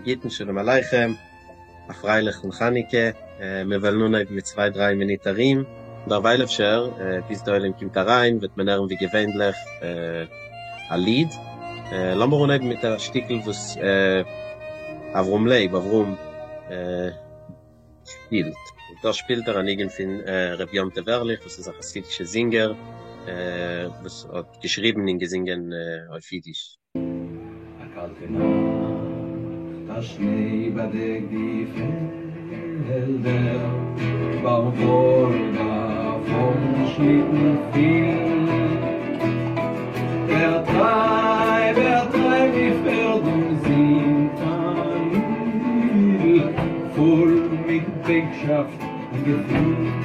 גוטן, שלום עליכם, א פרייליכן חנוכה, מיר וועלן אנהייבן מיט צוויי דריי מינוט ארום, דערווייל אפשר ביז די עולם קומט אריין וועט מען הערן ווי געווענליך א ליד, לאמיר אנהייבן מיט א שטיקל וואס אברהם לייב, אברהם, שפילט. דא שפילט ער א ניגון פון ר' יום טוב ערליך וואס איז א חסידישע זינגער וואס האט געשריבן און געזינגען אויף אידיש. א קאלטע נאכט, א שניי באדעקט די פעלדער, ביים וואלגא פארן שליטן פיל. דער טרייבער טרייבט די פערד און זינגט א לידל פול מיט בענקשאפט און געפיל.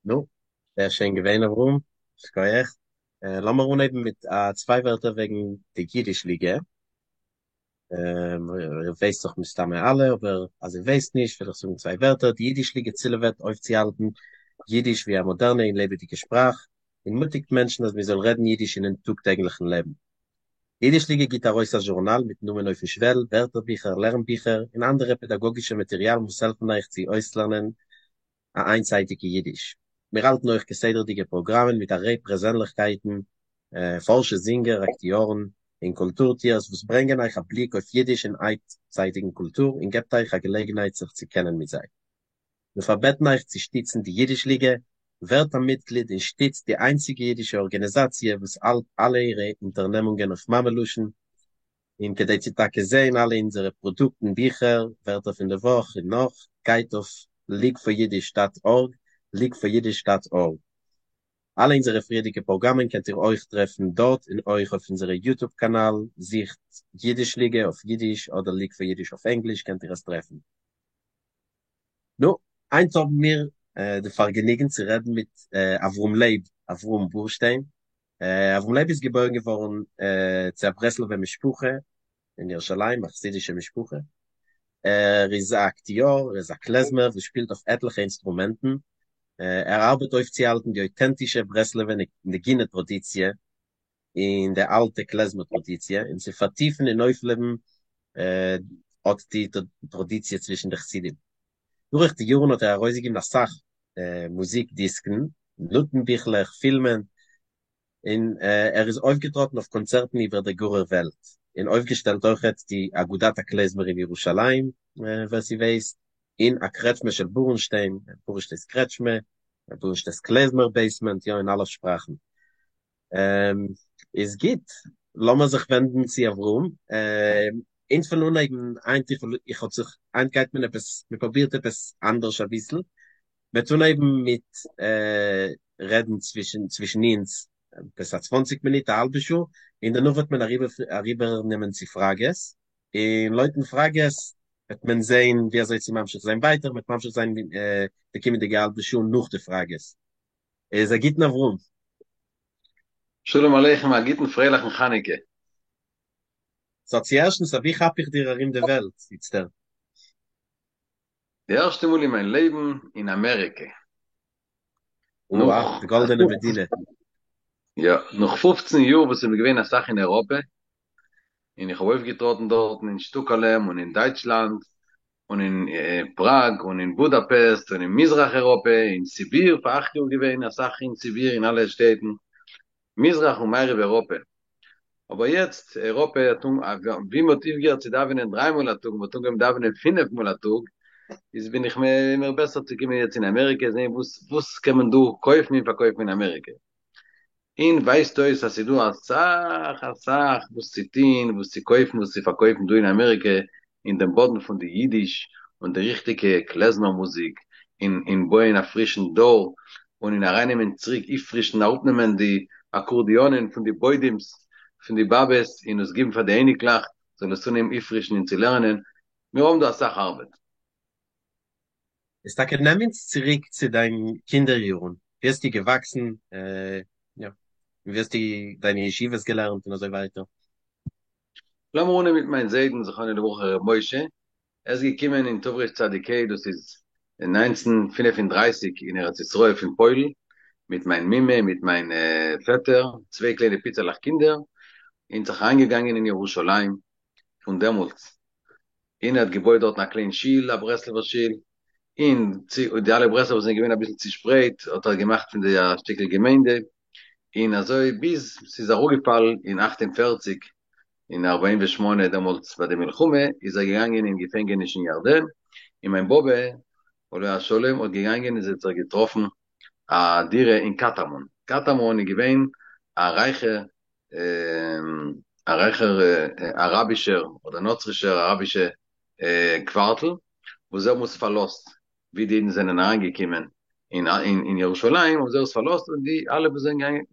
נו, זייער שיין געווען אברהם, שכוח. לאמיר אנהייבן מיט א צוויי ווערטער וועגן די אידיש ליגע. איר ווייסט דאך מסתמא אלע, אבער אז איר ווייסט נישט וועל איך זאגן צוויי ווערטער. די אידיש ליגע צילעוועט אויפצוהאלטן אידיש ווי א מאדערנע און לעבעדיגע שפראך, און מוטיגט מענטשן אז מען זאל רעדן אידיש אינעם טאג טעגליכן לעבן. די אידיש ליגע גיט ארויס א זשורנאל מיטן נאמען אויפן שוועל, ווערטערביכער, לערנביכער, און אנדערע פעדאגאגישע מאטעריאלן וואס העלפן אייך צו אויסלערנען א איינצייטיגע אידיש. מיר האלטן אויך כסדר'דיגע פראגראמען מיט א ריי פרעזענליכקייטן, פארשער, זינגער, אקטיארן, און קולטור טוערס וואס ברענגען אייך א בליק אויף אידיש און אייצייטיגן קולטור און געבט אייך א געלעגנהייט זיך צו קענען מיט זיי. מיר פארבעטן אייך צו שטיצן די אידיש ליגע, ווערט א מיטגליד און שטיצט די איינציגע אידישע ארגאניזאציע וואס האלט אלע אירע אונטערנעמונגען אויף מאמע לשון, און כדי צו טאקע זעהן אלע אונזערע פראדוקטן, ביכער, ווערטער פון די וואך און נאך, גייט אויף ליג פאר אידיש דאט ארג, ליג פאר אידיש דאט ארג. אלע אונזערע פריערדיגע פראגראמען קענט איר אויך טרעפן דארט און אויך אויף אונזערע יוטוב קאנאל, זוכט אידיש ליגע אויף אידיש אדער ליג פאר אידיש אויף ענגליש קענט איר עס טרעפן. נו, היינט האבן מיר די פארגעניגן צו רעדן מיט אברהם לייב, אברהם בורשטיין. אברהם לייב איז געבוירן געווארן צו א ברסלב'ע משפחה אין ירושלים, א חסידישע משפחה. ער איז א אקטיאר, ער איז א קלעזמער וואס שפילט אויף עטליכע אינסטרומענטן. ער ארבעט אויפצוהאלטן די אויטענטישע ברסלב'ע נגינה טראדיציע און די אלטע קלעזמער טראדיציע, און צו פארטיפן און אויפלעבן אט די טראדיציע צווישן די חסידים. דורך די יארן האט ער ארויסגעגעבן אסאך מוזיק דיסקן, נאטן ביכלעך, פילמען, און ער איז אויפגעטראטן אויף קאנצערטן איבער דער גארער וועלט, און אויפגעשטעלט אויכעט די אגודת הקלעזמער אין ירושלים, ווער ס'ווייסט, און א קרעטשמע של בורנשטיין, בורנשטיין'ס קרעטשמע, בורנשטיין'ס קלעזמער בעיסמענט, יא אין אלע שפראכן. איז גוט, לאמיר זיך ווענדן צו אברהם, אונז וועלן אנהייבן היינט, איך וויל, איך האב זיך, היינט גייט מען עפעס, מען פרובירט עפעס אנדערש אביסל, מ'וועט אנהייבן מיט רעדן צווישן צווישן אונז עפעס א צוואנציג מינוט א האלבע שעה, און דערנאך וועט מען אריבער אריבער נעמען צו פראגעס, און לויטן פראגעס וועט מען זעהן ווי אזוי צו ממשיך זיין ווייטער, מ'וועט ממשיך זיין די קומענדיגע האלבע שעה נאך די פראגעס. איז א גוטן אברהם. שלום עליכם א גוטן פרייליכן חנוכה. סא צו ערשטנס ווי כאפ איך דיר ארום די וועלט איצטער? די ערשטע מאל אין מיין לעבן אין אמעריקע. אוה, די גאלדענע מדינה. יא, נאך פופצן יאר וואס איך בין געווען אסאך אין אייראפע, און איך האב אויפגעטראטן דארטן אין שטאקהאלם און אין דייטשלאנד און אין פראג און אין בודאפעסט און אין מזרח אייראפע, אין סיביר, פאר אכט יאר געווען אסאך אין סיביר אין אלע שטעטן, מזרח און מערב אייראפע. אבער יעצט אייראפע האט אן ווי מ'האט אויפגעהערט צו דאווענען דריי מאל א טאג און מ'האט אנגעהויבן דאווענען פינף מאל א טאג, איז בין איך מיר בעסער צו קומען יעצט אין אמעריקע זען וואס וואס קען מען דא קויפן און פארקויפן אין אמעריקע. און ווייזט אויס אז ס'איז דא אסאך אסאך וואס צו טון, וואס צו קויפן, וואס צו פארקויפן דא אין אמעריקע, אין דעם באדן פון די אידיש און די ריכטיגע קלעזמער מוזיק, און אין בויען א פרישן דור, און אין ארייננעמען צוריק אויפפרישן אראפנעמען די אקארדיאנען פון די בוידימס פון די באבעס און עס גיבן פאר די אייניקלעך זאל עס אנהייבן אויפפרישן און צו לערנען, מיר האבן דא אסאך ארבעט. איז טאקע נעם אונז צוריק צו דיין קינדער יארן, ווי האסטו געוואקסן, יא, ווי האסטו דיינע ישיבות געלערנט און אזוי ווייטער. לאמיר אנהייבן מיט מיין זיידן זכרונו לברכה ר' משה, ער איז געקומען אין תרצ"ה דאס איז אין 1935 אין ארץ ישראל פון פוילן, מיט מיין מומע מיט מיין פעטער, צוויי קליינע פיצעלעך קינדער, און זיך אריינגעגאנגען אין ירושלים פון דעמאלטס, און ער האט געבויט דארטן א קליין שול, א ברסלב'ער שול, און צו די אלע ברסלב'ער זענען געווען אביסל צושפרייט, האט ער געמאכט פון זיי א שטיקל געמיינדע, און אזוי ביז ס'איז אראפגעפאלן אין 48 אין 48 דעמאלטס ביי די מלחמה איז ער געגאנגען אין געפענגעניש אין ירדן, און מיין באבע עליה השלום האט געגאנגען און זי האט זיך געטראפן א דירה אין קטמון, קטמון איז געווען א רייכע א רייכער אראבישער אדער נוצרישער אראבישע קווארטל וואס זיי האבן עס פארלאזט ווי די אידן זענען אריינגעקומען אין אין ירושלים האבן זיי עס פארלאזט און די אלע וואס זענען געגאנגען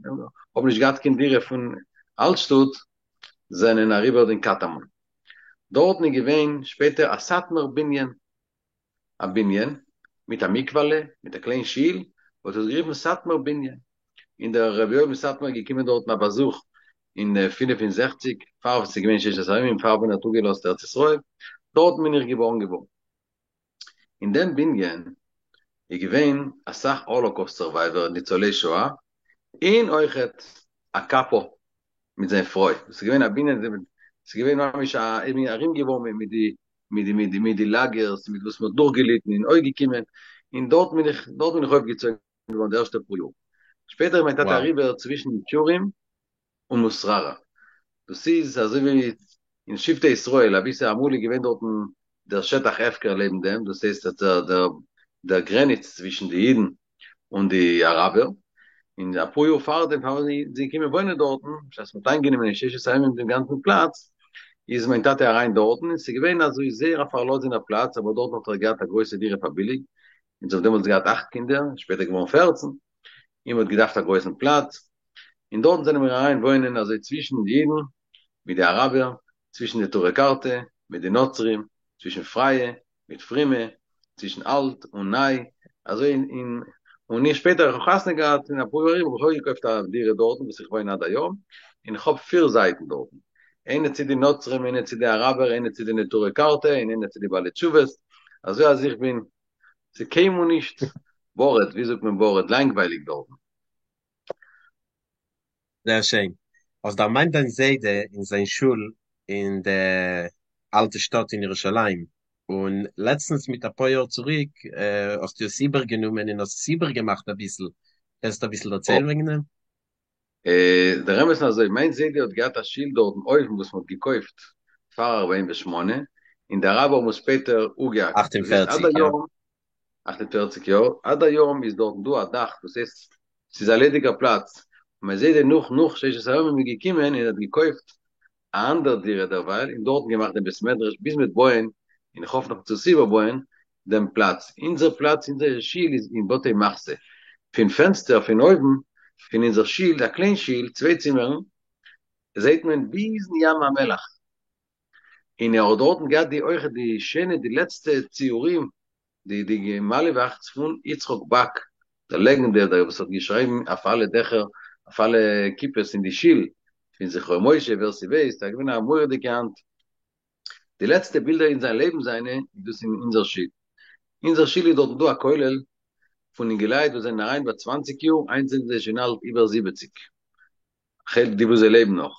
האבן נישט געהאט קיין דירה פון אלטשטאט זענען אריבער אין קטמון דארטן איז געווען שפעטער א סאטמאר בנין א בנין מיט א מקווה'לע מיט א קליין שול מ'האט עס גערופן סאטמאר בנין און דער רבי יואל מסאטמאר איז געקומען דארטן א באזוך אין 65 פאר ס'איז געווען ששת הימים פאר ווען ער האט אפגעלאזט ארץ ישראל דארטן בין איך געבארן געווארן אין דעם בנין איז געווען אסאך האלאקאוסט סורווייווער ניצולי שואה און אויכעט א קאפא מיט זיין פרוי ס'איז געווען א בנין ס'איז געווען ממש א איך בין ארום געווארן מיט די מיט די מיט די מיט די לאגערס מיט וואס מ'האט דורכגעליטן און אויפגעקומען און דארט בין איך דארט בין איך אויפגעצויגן געווארן די ערשטע פאר יאר שפעטער איז מיין טאטע אריבער צווישן נצרים און מוסררה דאס איז אזוי ווי אין שבטי ישראל אביסל אמאל איז געווען דארטן דער שטח הפקר לעבן דעם דאס הייסט אז דער דער דער גרעניץ צווישן די אידן און די אראבער און אפאר יאר פארדעם פאר זיי זענען געקומען וואוינען דארטן בשעת מ'האט איינגענומען אין ששת הימים דעם גאנצן פלאץ איז מיין טאטע אריין דארטן און ס'איז געווען אזוי זייער א פארלאזענער פלאץ אבער דארטן האט ער געהאט א גרויסע דירה פאר ביליג אונז האבן דעמאלטס געהאט אכט קינדער שפעטער געווארן פערצן און מ'האט געדארפט א גרויסן פלאץ און דארטן זענען מיר אריין וואוינען אזוי צווישן די אידן מיט די אראבער, צווישן די נטורי קרתא מיט די נוצרים, צווישן פרייע מיט פרומע, צווישן אלט און ניי, אזוי און. און איך שפעטער איך האב חתונה געהאט אין אפאר יאר ארום האב איך אויך געקויפט א דירה דארטן וואס איך וואוין עד היום, און איך האב פיר זייטן דארטן, איינע צו די נוצרים, איינע צו די אראבער, איינע צו די נטורי קרתא, און איינע צו די בעלי תשובות, אזוי אז איך בין, ס'איז קיינמאל נישט בארעד, ווי זאגט מען בארעד, לאנגווייליג דארטן. זייער שיין. האסט דערמאנט דיין זיידע און זיין שול אין די אלטע שטאט אין ירושלים, און לעצטנס מיט אפאר יאר צוריק האסטו עס איבערגענומען און האסט עס איבערגעמאכט אביסל, קענסט אביסל דערציילן וועגן דעם? דער אמת איז אזוי, מיין זיידע האט געהאט א שול דארטן אויבן וואס מ'האט געקויפט פאר ארבעים ושמונה, און די אראבער האבן עס שפעטער אפגעהאקט, אכט און דאס הייסט עד פערציג, יא. היום, 48 יאר, עד היום איז דארטן דא א דאך וואס הייסט ס'איז א ליידיגער פלאץ, און מיין זיידע נאך נאך ששת הימים איז געקומען און האט געקויפט א אנדער דירה דערווייל און דארטן געמאכט דעם בית מדרש ביז מ'וועט בויען, און איך האף נאך צו עס איבערבויען, דעם פלאץ. אונזער פלאץ אונזער שול איז אין בתי מחסה, פון פענסטער פון אויבן פון אונזער שול, א קליין שול, צוויי צימערן, זעהט מען ביזן ים המלח, און ער האט דארטן געהאט די אויכעט די שענע די לעצטע ציורים די די מאלעוואכטס פון יצחק באק דער לעגענדע דער וואס האט געשריבן אויף אלע דעכער אויף אלע כיפות אין די שיל פון זכרון משה ווער ס'ווייסט ער איז געווען א מורא'דיגע האנט די לעצטע בילדער אין זיין לעבן זיינע איז דאס אין אונזער שיל אונזער שיל איז דארטן דא א כולל פון אינגעלייט וואס זענען אריין ביי צוואנציג יאר היינט זענען זיי שוין אלט איבער זיבעציג חלק די וואס זיי לעבן נאך,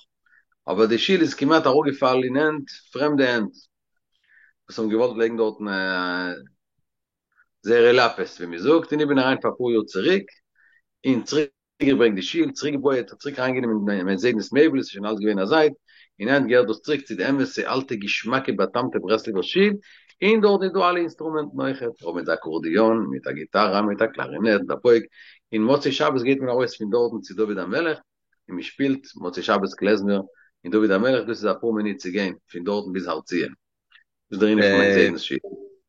אבער די שול איז כמעט אראפגעפאלן אין הענט, פרעמדע הענט, וואס האבן געוואלט לייגן דארטן זייערע לאפעס ווי מען זאגט, און איך בין אריין פאר אפאר יאר צוריק, און צוריק געברענגט די שול, צוריק געבויעט, צוריק אריינגענומען מיין זיידנ'ס מעבל, עס איז שוין אלץ געווען א זייט, און היינט געהערט דאס צוריק צו די אמת'ע אלטע געשמאקע באטאמטע ברסלב'ער שול, און דארטן איז דא אלע אינסטרומענטן אויכעט, כ'האב מיט אקארדיאן, מיט א גיטארע, מיט א קלארינעט, מיט א פויק, און מוצאי שבת גייט מען ארויס פון דארטן צו דוד המלך, און מען שפילט מוצאי שבת קלעזמער אין דוד המלך, דאס איז אפאר מינוט צו גיין פון דארטן ביז הר ציון, דאס איז דער ענין פון מיין זיידנ'ס שול.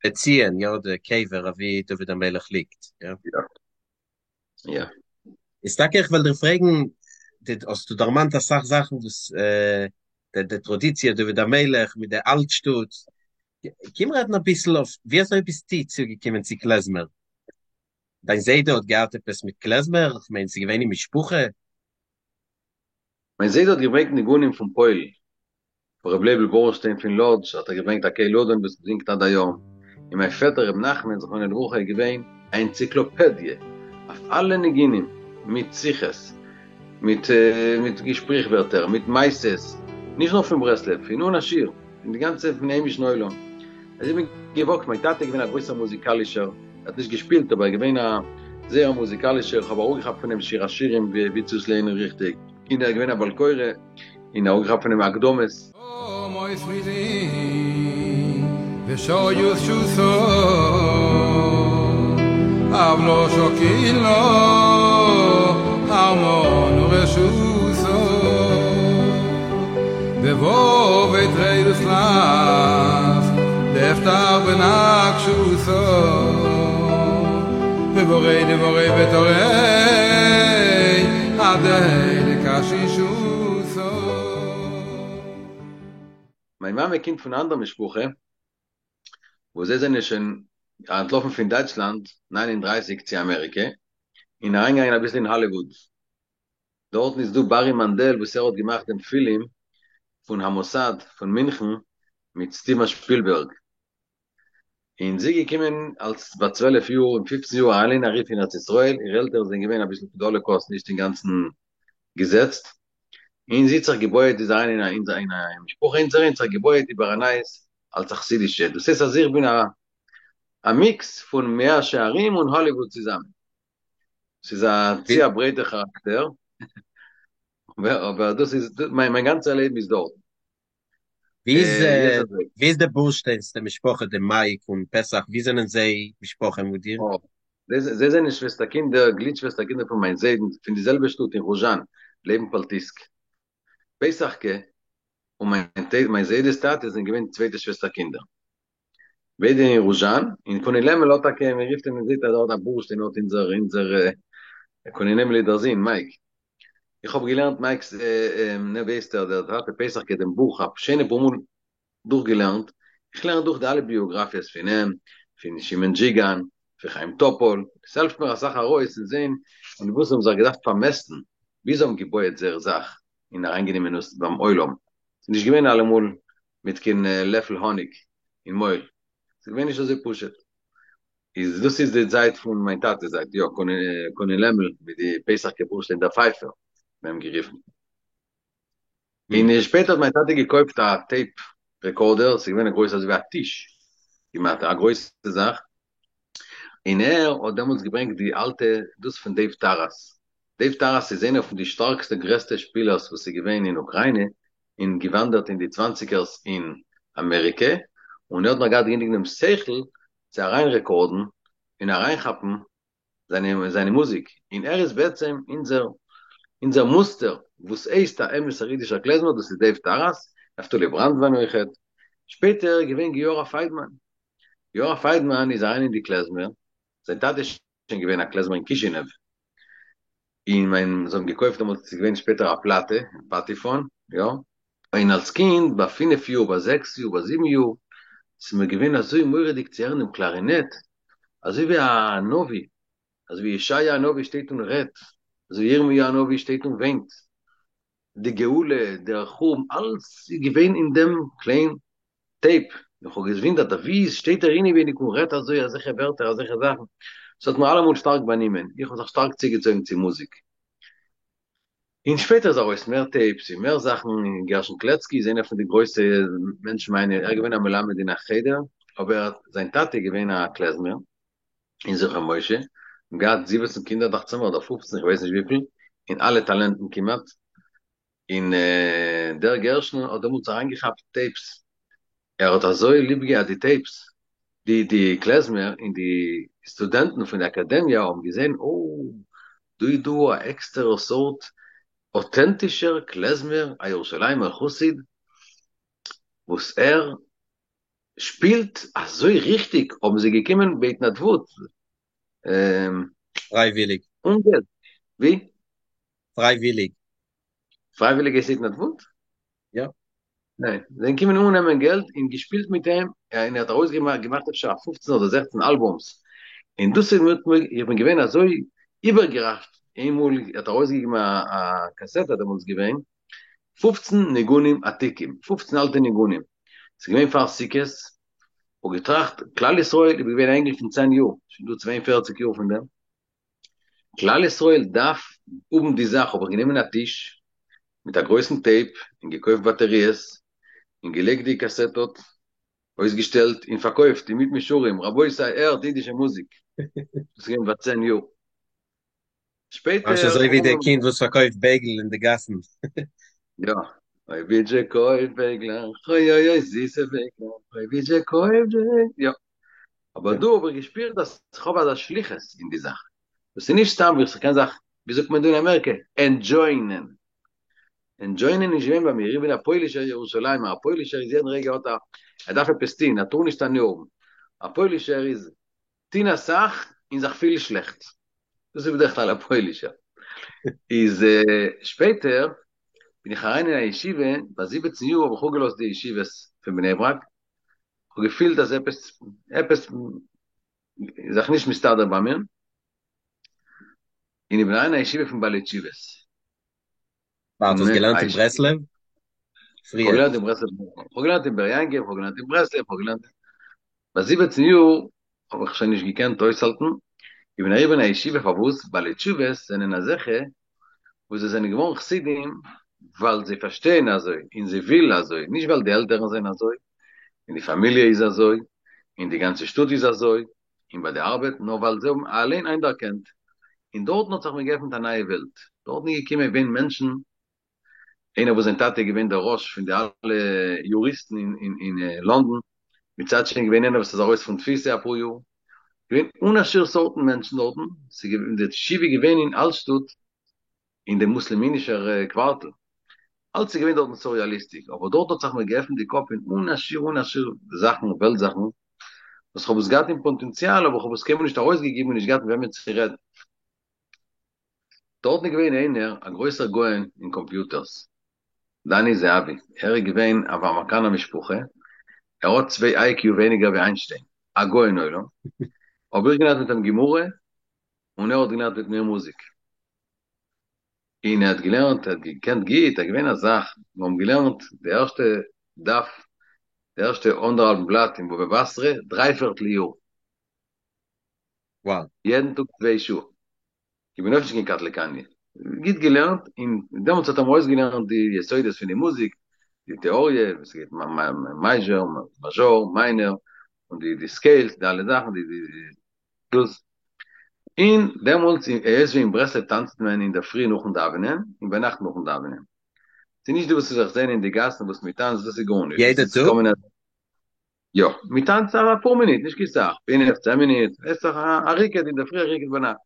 די ציון, יא, די קבר אוואו דוד המלך ליגט, יא? יא. יא. איז טאקע איך וועל דיר פרעגן, די האסטו דערמאנט אסאך זאכן וואס די די טראדיציע דוד המלך מיט די אלט שטאט, קום רעדן אביסל אויף ווי אזוי ביסטו צוגעקומען צו קלעזמער? דיין זיידע האט געהאט עפעס מיט קלעזמער? איך מיין ס'איז געווען אין משפחה? מיין זיידע האט געברענגט ניגונים פון פוילן, פון רבי לייבל בורנשטיין פון לאדזש האט ער געברענגט א קל אדון וואס מ'זינגט עד היום, און מיין פעטער רבי נחמן זכרונו לברכה איז געווען א ענציקלאפעדיע אויף אלע ניגונים, מיט שיחות, מיט מיט שפריכווערטער, מיט מעשות, נישט נאר פון ברסלב, פון אן א שיעור, פון די גאנצע פון היימישן עולם. אז איך בין געוואקסן, מיין טאטע איז געווען א גרויסער מוזיקאלישער, ער האט נישט געשפילט אבער ער איז געווען א זייער א מוזיקאלישער, איך האב אראפגעכאפט פון אים שיר השירים ווי צו עס לערנען ריכטיג, און ער איז געווען א בעל קורא, און אראפגעכאפט פון אים אקדמות. מיין מאמע קומט פון א אנדער משפחה וואס זיי זענען שוין אנטלאפן פון דייטשלאנד 39 צו אמעריקע און אריינגעגאנגען אביסל אין האליוואוד, דארטן איז דא בארי מאנדעל וואס ער האט געמאכט דעם פילם פון המוסד פון מינכן מיט סטיווען שפילבערג, און זי איז געקומען אלס ביי צוועלף יאר און פופצן יאר אליין ארויף אין ארץ ישראל, אירע עלטערן זענען געווען אביסל פון די האלאקאוסט נישט אינגאנצן געזעצט, און זי האט זיך געבויעט זי איז אריין אין א אין א משפחה אונזערע און זיך געבויעט איבער א נייעס אלס א חסידישע, דאס הייסט אז איך בין א א מיקס פון מאה שערים און האליוואוד צוזאמען, ס'איז א צו א ברייטע כאראקטער, אבער דאס איז מיין גאנצע לעבן איז דארט. ווי איז ווי איז די בורשטיינס די משפחה די מייק און פסח ווי זענען זיי משפחה מיט דיר? זיי זענען שוועסטער קינדער גליד שוועסטער קינדער פון מיין זיידן פון די זעלבע שטאט אין רוזשאן לעבן פאלטיסק. פסח'קע און מיין זיידע'ס טאטע זענען געווען צווייטע שוועסטער קינדער. ביידע אין רוזשאן, און קוני לעמל האט טאקע, מען רופט אים מען זעט אז ער האט א בורשטיין האט אונזער אונזער קוני לעמל איז דער זון מייק. איך האב געלערנט מייק'ס נע ווי הייסט ער דער טאטע פסח'קע דעם בוך א שיינע פאר מאל דורכגעלערנט, איך לערן דורך די אלע ביאגראפיעס פון אים, פון שמעון דזשיגאן. פון חיים טאפאל, עס העלפט מיר אסאך ארויס אין זעהן אין וואס זיי האבן זיך געדארפט פארמעסטן ווי זיי האבן געבויעט זייער זאך און אריינגענומען עס ביים עולם, ס'איז נישט געווען אלעמאל מיט קיין לעפל האניג אין מויל, ס'איז געווען נישט אזוי פשוט. איז דאס איז די זייט פון מיין טאטע'ס זייט, יא, קונה לעמל מיט די פסח בורשטיין דער פייפער, מיר האבן גערופן. און שפעטער האט מיין טאטע געקויפט א טעיפ רעקארדער, ס'איז געווען א גרויסע אזוי ווי א טיש, כמעט א גרויסע זאך, און ער האט דעמאלטס געברענגט די אלטע דאס פון דעיוו טאראס, דעיוו טאראס איז איינער פון די שטארקסטע גרעסטע שפילערס וואס איז געווען אין אוקריינע, און געוואנדערט אין די צוואנציגערס אין אמעריקע, און ער האט נאך געהאט גענוג דעם שכל צו אריין רעקארדן און אריינכאפן זיינע זיינע מוזיק, און ער איז בעצם אונזער אונזער מוסטער וואס הייסט א אמת'ער אידישער קלעזמער, דאס איז דעיוו טאראס, נפתלי בראנדוויין אויכעט, שפעטער איז געווען גיורא פיידמאן, גיורא פיידמאן איז אריין אין די קלעזמער, זיין טאטע איז שוין געווען א קלעזמער אין קישינעוו, און מיין זיי האבן געקויפט דעמאלטס איז געווען שפעטער א פלאטע, פאטיפאן, יא, און אלס קינד ביי פינף יאר ביי זעקס יאר ביי זיבן יאר, ס'איז מיר געווען אזוי מורא'דיג צו הערן דעם קלארינעט, אזוי ווי א נביא, אזוי ווי ישעיה הנביא שטייט און רעדט, אזוי ווי ירמי' הנביא שטייט און וויינט, די גאולה, דער חורבן, אלץ איז געווען אין דעם קליין טעיפ, און כ'האב געוואונדערט ווי שטייט ער אינעווייניג און רעדט אזוי אזעלכע ווערטער אזעלכע זאכן, ס'האט מיר אלעמאל שטארק באנומען, איך האב זיך שטארק צוגעצויגן צו מוזיק. און שפעטער איז ארויס מער טעיפס און מער זאכן, און גרשון קלעצקי איז איינער פון די גרויסע מענטשן מיינע, ער איז געווען א מלמד אין א חדר, אבער זיין טאטע איז געווען א קלעזמער אין זכרון משה, און געהאט זיבעצן קינדער דאכצעמער אדער פופצן איך ווייס נישט וויפיל, און אלע טאלענטן כמעט, און דער גרשון האט דעמאלטס אריינגעכאפט טעיפס, ער האט אזוי ליב געהאט די טעיפס, די די קלעזמער און די סטודענטן פון די אקאדעמיע האבן געזען או דא איז דא א עקסטערער סארט אוטענטישער קלעזמער א ירושלימער חסיד וואס ער שפילט אזוי ריכטיג, האבן זיי געקומען בהתנדבות, פרייוויליג. אן געלט, ווי? פרייוויליג. פרייוויליג הייסט התנדבות? יא. ניין, זיי זענען געקומען אן נעמען געלט און געשפילט מיט אים, און ער האט ארויסגעמאכט געמאכט אפשר א פופצן אדער זעכצן אלבומס, און דאס איז מיר, איך בין געווען אזוי איבערגעראשט, איינמאל ער האט ארויסגעגעבן א א קאסעטע דעמאלטס געווען פופצן ניגונים עתיקים, פופצן אלטע ניגונים, ס'איז געווען פאר סוכות, כ'האב געטראכט כלל ישראל, איך בין געווען א אינגל פון צען יאר, שוין דא צוויי און פערציג יאר פון דעם, כלל ישראל דארף האבן די זאך, האב איך גענומען א טיש מיט א גרויסן טעיפ און געקויפט באטעריעס און געלייגט די קאסעטות, אויסגעשטעלט און פארקויפט אינמיטן מאה שערים, רבותי הערט אידישע מוזיק, דאס איז געווען ביי צען יאר שפעטער. ממש אזוי ווי די קינד וואס פארקויפט בייגל אין די גאסן. יא, אוי ווי זשע קויפט בייגלעך, אוי אוי אוי זיסע בייגלעך, אוי ווי זשע קויפט, יא. אבער דא האב איך געשפירט אז איך האב אזא שליחות אין די זאך, דאס איז נישט סתם ווי איך קען זיך, ווי זאגט מען דא אין אמעריקע, ענדזשוינען. ענדזשוינען איז נישט געווען ביי מיר, איך בין א פוילישער ירושלימער, א פוילישער איז יעדן רגע האט א, ער דארף עפעס טון, ער טאר נישט הנאה האבן. א פוילישער איז טון אסאך און זיך פילן שלעכט. דאס איז בדרך כלל א פוילישער. איז שפעטער בין איך אריין אין א ישיבה, ביי זיבעצן יאר האב איך אפגעלאזט די ישיבות פון בני ברק, כ'האב געפילט אז עפעס עפעס איז זיך נישט מסתדר ביי מיר, און איך בין אריין אין א ישיבה פון בעלי תשובות. ווארט, האסט געלערנט אין ברסלב? פריער? כ'האב געלערנט אין ברסלב, כ'האב געלערנט אין באר יעקב, כ'האב געלערנט אין ברסלב, כ'האב געלערנט, ביי זיבעצן יאר האב איך שוין נישט געקענט אויסהאלטן, איך בין אריבער אין א ישיבה, פארוואס? בעלי תשובות זענען אזעלכע וואס זיי זענען געווארן חסידים ווייל זיי פארשטייען אזוי און זיי ווילן אזוי, נישט ווייל די עלטערן זענען אזוי, און די פאמיליע איז אזוי, און די גאנצע שטאט איז אזוי, און ביי די ארבעט, נאר ווייל זיי האבן אליין איינדערקענט, און דארטן האט זיך מיר געעפנט א נייע וועלט, דארטן איז געקומען געווען מענטשן, איינער וואס זיין טאטע איז געווען דער ראש פון די אלע יוריסטן אין לאנדאן, מצד שני געווען איינער וואס איז ארויס פון תפיסה אפאר יאר, געווען אן א שיעור סארטן מענטשן דארטן, ס'איז געווען, די ישיבה איז געווען אין אלטשטאט אין דעם מוסלעמינישער קווארטל, אלץ איז געווען דארטן סוריאליסטיק, אבער דארט האט זיך מיר געעפנט די קאפ אין אן א שיעור אן א שיעור זאכן, וועלט זאכן, וואס כ'האב עס געהאט אין פאטענציאל אבער כ'האב עס קיינמאל נישט ארויסגעגעבן און נישט געהאט מיט וועמען צו רעדן. דארטן איז געווען איינער א גרויסער גאון אין קאמפיוטערס, דני זהבי, ער איז געווען א אמעריקאנער משפחה, ער האט צוויי איי קיו ווייניגער ווי איינשטיין, א גאון עולם. האב איך געלערנט מיט אים גמרא, און ער האט געלערנט מיט מיר מוזיק. און ער האט געלערנט, ער האט געקענט גוט, ער איז געווען א זאך, מיר האבן געלערנט די ערשטע דף, די ערשטע אנדערהאלבן בלאט אין בבא בתרא, דריי פערטל יאר. וואו. יעדן טאג צוויי שעה. איך בין אויך נישט קיין קטלא קניא. גוט געלערנט, און דעמאלטס האט ער מיר אויסגעלערנט די יסודות פון די מוזיק, די טעאריע, ווי ס'גייט מייזשער, מאזשאר, מיינער, און די די סקעילס, די אלע זאכן, די די דאס. און דעמאלטס, היות ווי אין ברסלב טאנצט מען אינדערפרי נאכן דאווענען, און ביינאכט נאכן דאווענען. ס'איז נישט די וואס זיך זעהן אין די גאסן וואס מ'טאנצט, דאס איז גארנישט. יעדע דאס איז טאג? כל מיני יא, מען טאנצט אפאר מינוט, נישט קיין סאך, פינף, צען מינוט, עס איז א ריקוד אינדערפרי א ריקוד ביינאכט.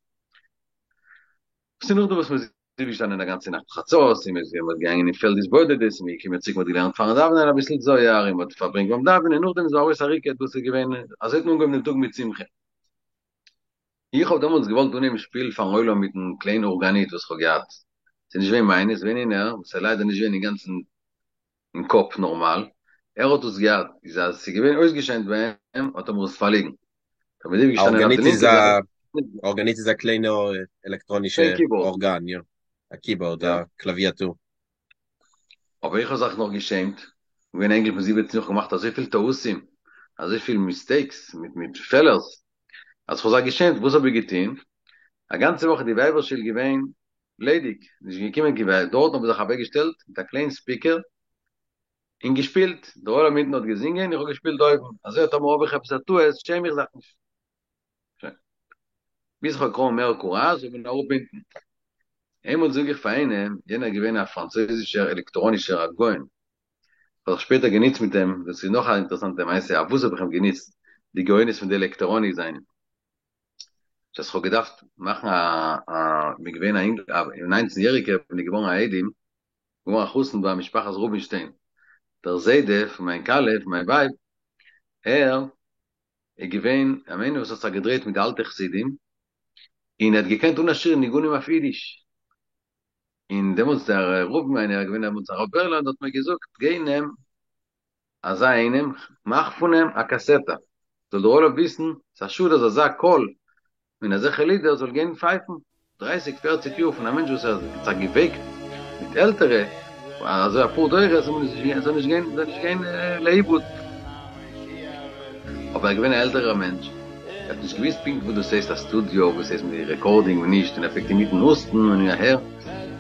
ס'איז נאכדעם וואס מען איז אויפגעשטאנען א גאנצע נאכט חצות, און מען איז געגאנגען אין פעלד התבודדות, און מען איז געקומען צוריק מען האט געלערנט פארן דאווענען אביסל זוהר, און מען האט פארברענגט ביים דאווענען, נאכדעם איז ארויס א ריקוד וואס איז געווען, אזוי האט מען אנגעהויבן דעם טאג מיט שמחה. איך האב דעמאלטס געוואלט אנהייבן שפילן פארן עולם מיטן קליין אורגאניט וואס כ'האב געהאט, ס'איז נישט געווען מיינע, ס'איז געווען איינער וואס איז ליידער נישט געווען אינגאנצן אין קאפ נארמאל, ער האט עס געהאט, איז אז ס'איז געווען אויסגעשיינט ביי אים האט ער מיר עס פארליגן, כ'בין א אויפגעשטאנען אויף די אורגאניט איז לינקע א זייט, אורגאניט איז א קליינע עלעקטראנישע קליין קיבארד, ארגאן, יא, א קיבארד, יא. א קלאוויאטור. אבער איך האב זיך נאך געשעמט, געווען א אינגל פון זיבעצן יאר, כ'האב געמאכט אזויפיל טעותים, אזויפיל מיסטעיקס מיט מיט פעלערס, אז כ'האב זיך געשעמט, וואס האב איך געטון? א גאנצע וואך איז די ווייבער שול געווען ליידיג, נישט געקומען קיין ווייב, דארטן האב איך זיך אוועק געשטעלט מיט א קליין ספיקער און געשפילט, דער עולם אונטן האט געזינגען, איך האב געשפילט אויבן, אזוי טאמער האב איך עפעס א טעות שעם איך זיך נישט. שוין. ביז כ'האב געקראגן מער קוראזש און בין אראפ אונטן. איינמאל זאג איך פאר איינעם, יענער איז געווען א פראנצויזישער עלעקטראנישער א גאון, כ'האב זיך שפעטער גענוצט מיט אים, דאס איז נאך א אינטערעסאנטע מעשה, אויף וואס האב איך אים גענוצט, די גאונות פון די עלעקטראניק זיינע. בשעת כ'האב געדארפט מאכן א א, כ'בין געווען א אינגל, א ניינצן יעריגער בין איך געווארן א איידעם, געווארן א חתן ביי משפחת רובינשטיין, דער זיידע פון מיין כלה, פון מיין ווייב, ער איז געווען א איינער וואס האט זיך געדרייט מיט די אלטע חסידים, און ער האט געקענט אן א שיעור ניגונים אויף אידיש, און דעמאלטס דער רב מיינער איז געווען דעמאלטס הרב בערלאנד האט מיר געזאגט גיי נעם אזא איינעם מאך פון אים א קאסעטע זאל דער עולם וויסן ס'איז א שאד אז אזא קול און אזעלכע לידער זאל גיין פייפן דרייסיג פערציג יאר פון א מענטש וואס האט זיך געוועגט מיט עלטערע אזוי אפאר דורות זאל נישט גיין זאל נישט גיין לאיבוד. אבער ער איז געווען א עלטערער מענטש, ער האט נישט געוויסט פונקט וואס דאס הייסט א סטודיאו, וואס הייסט מיט רעקארדינג און נישט, און ער פלעגט אינמיטן הוסטן און אהער,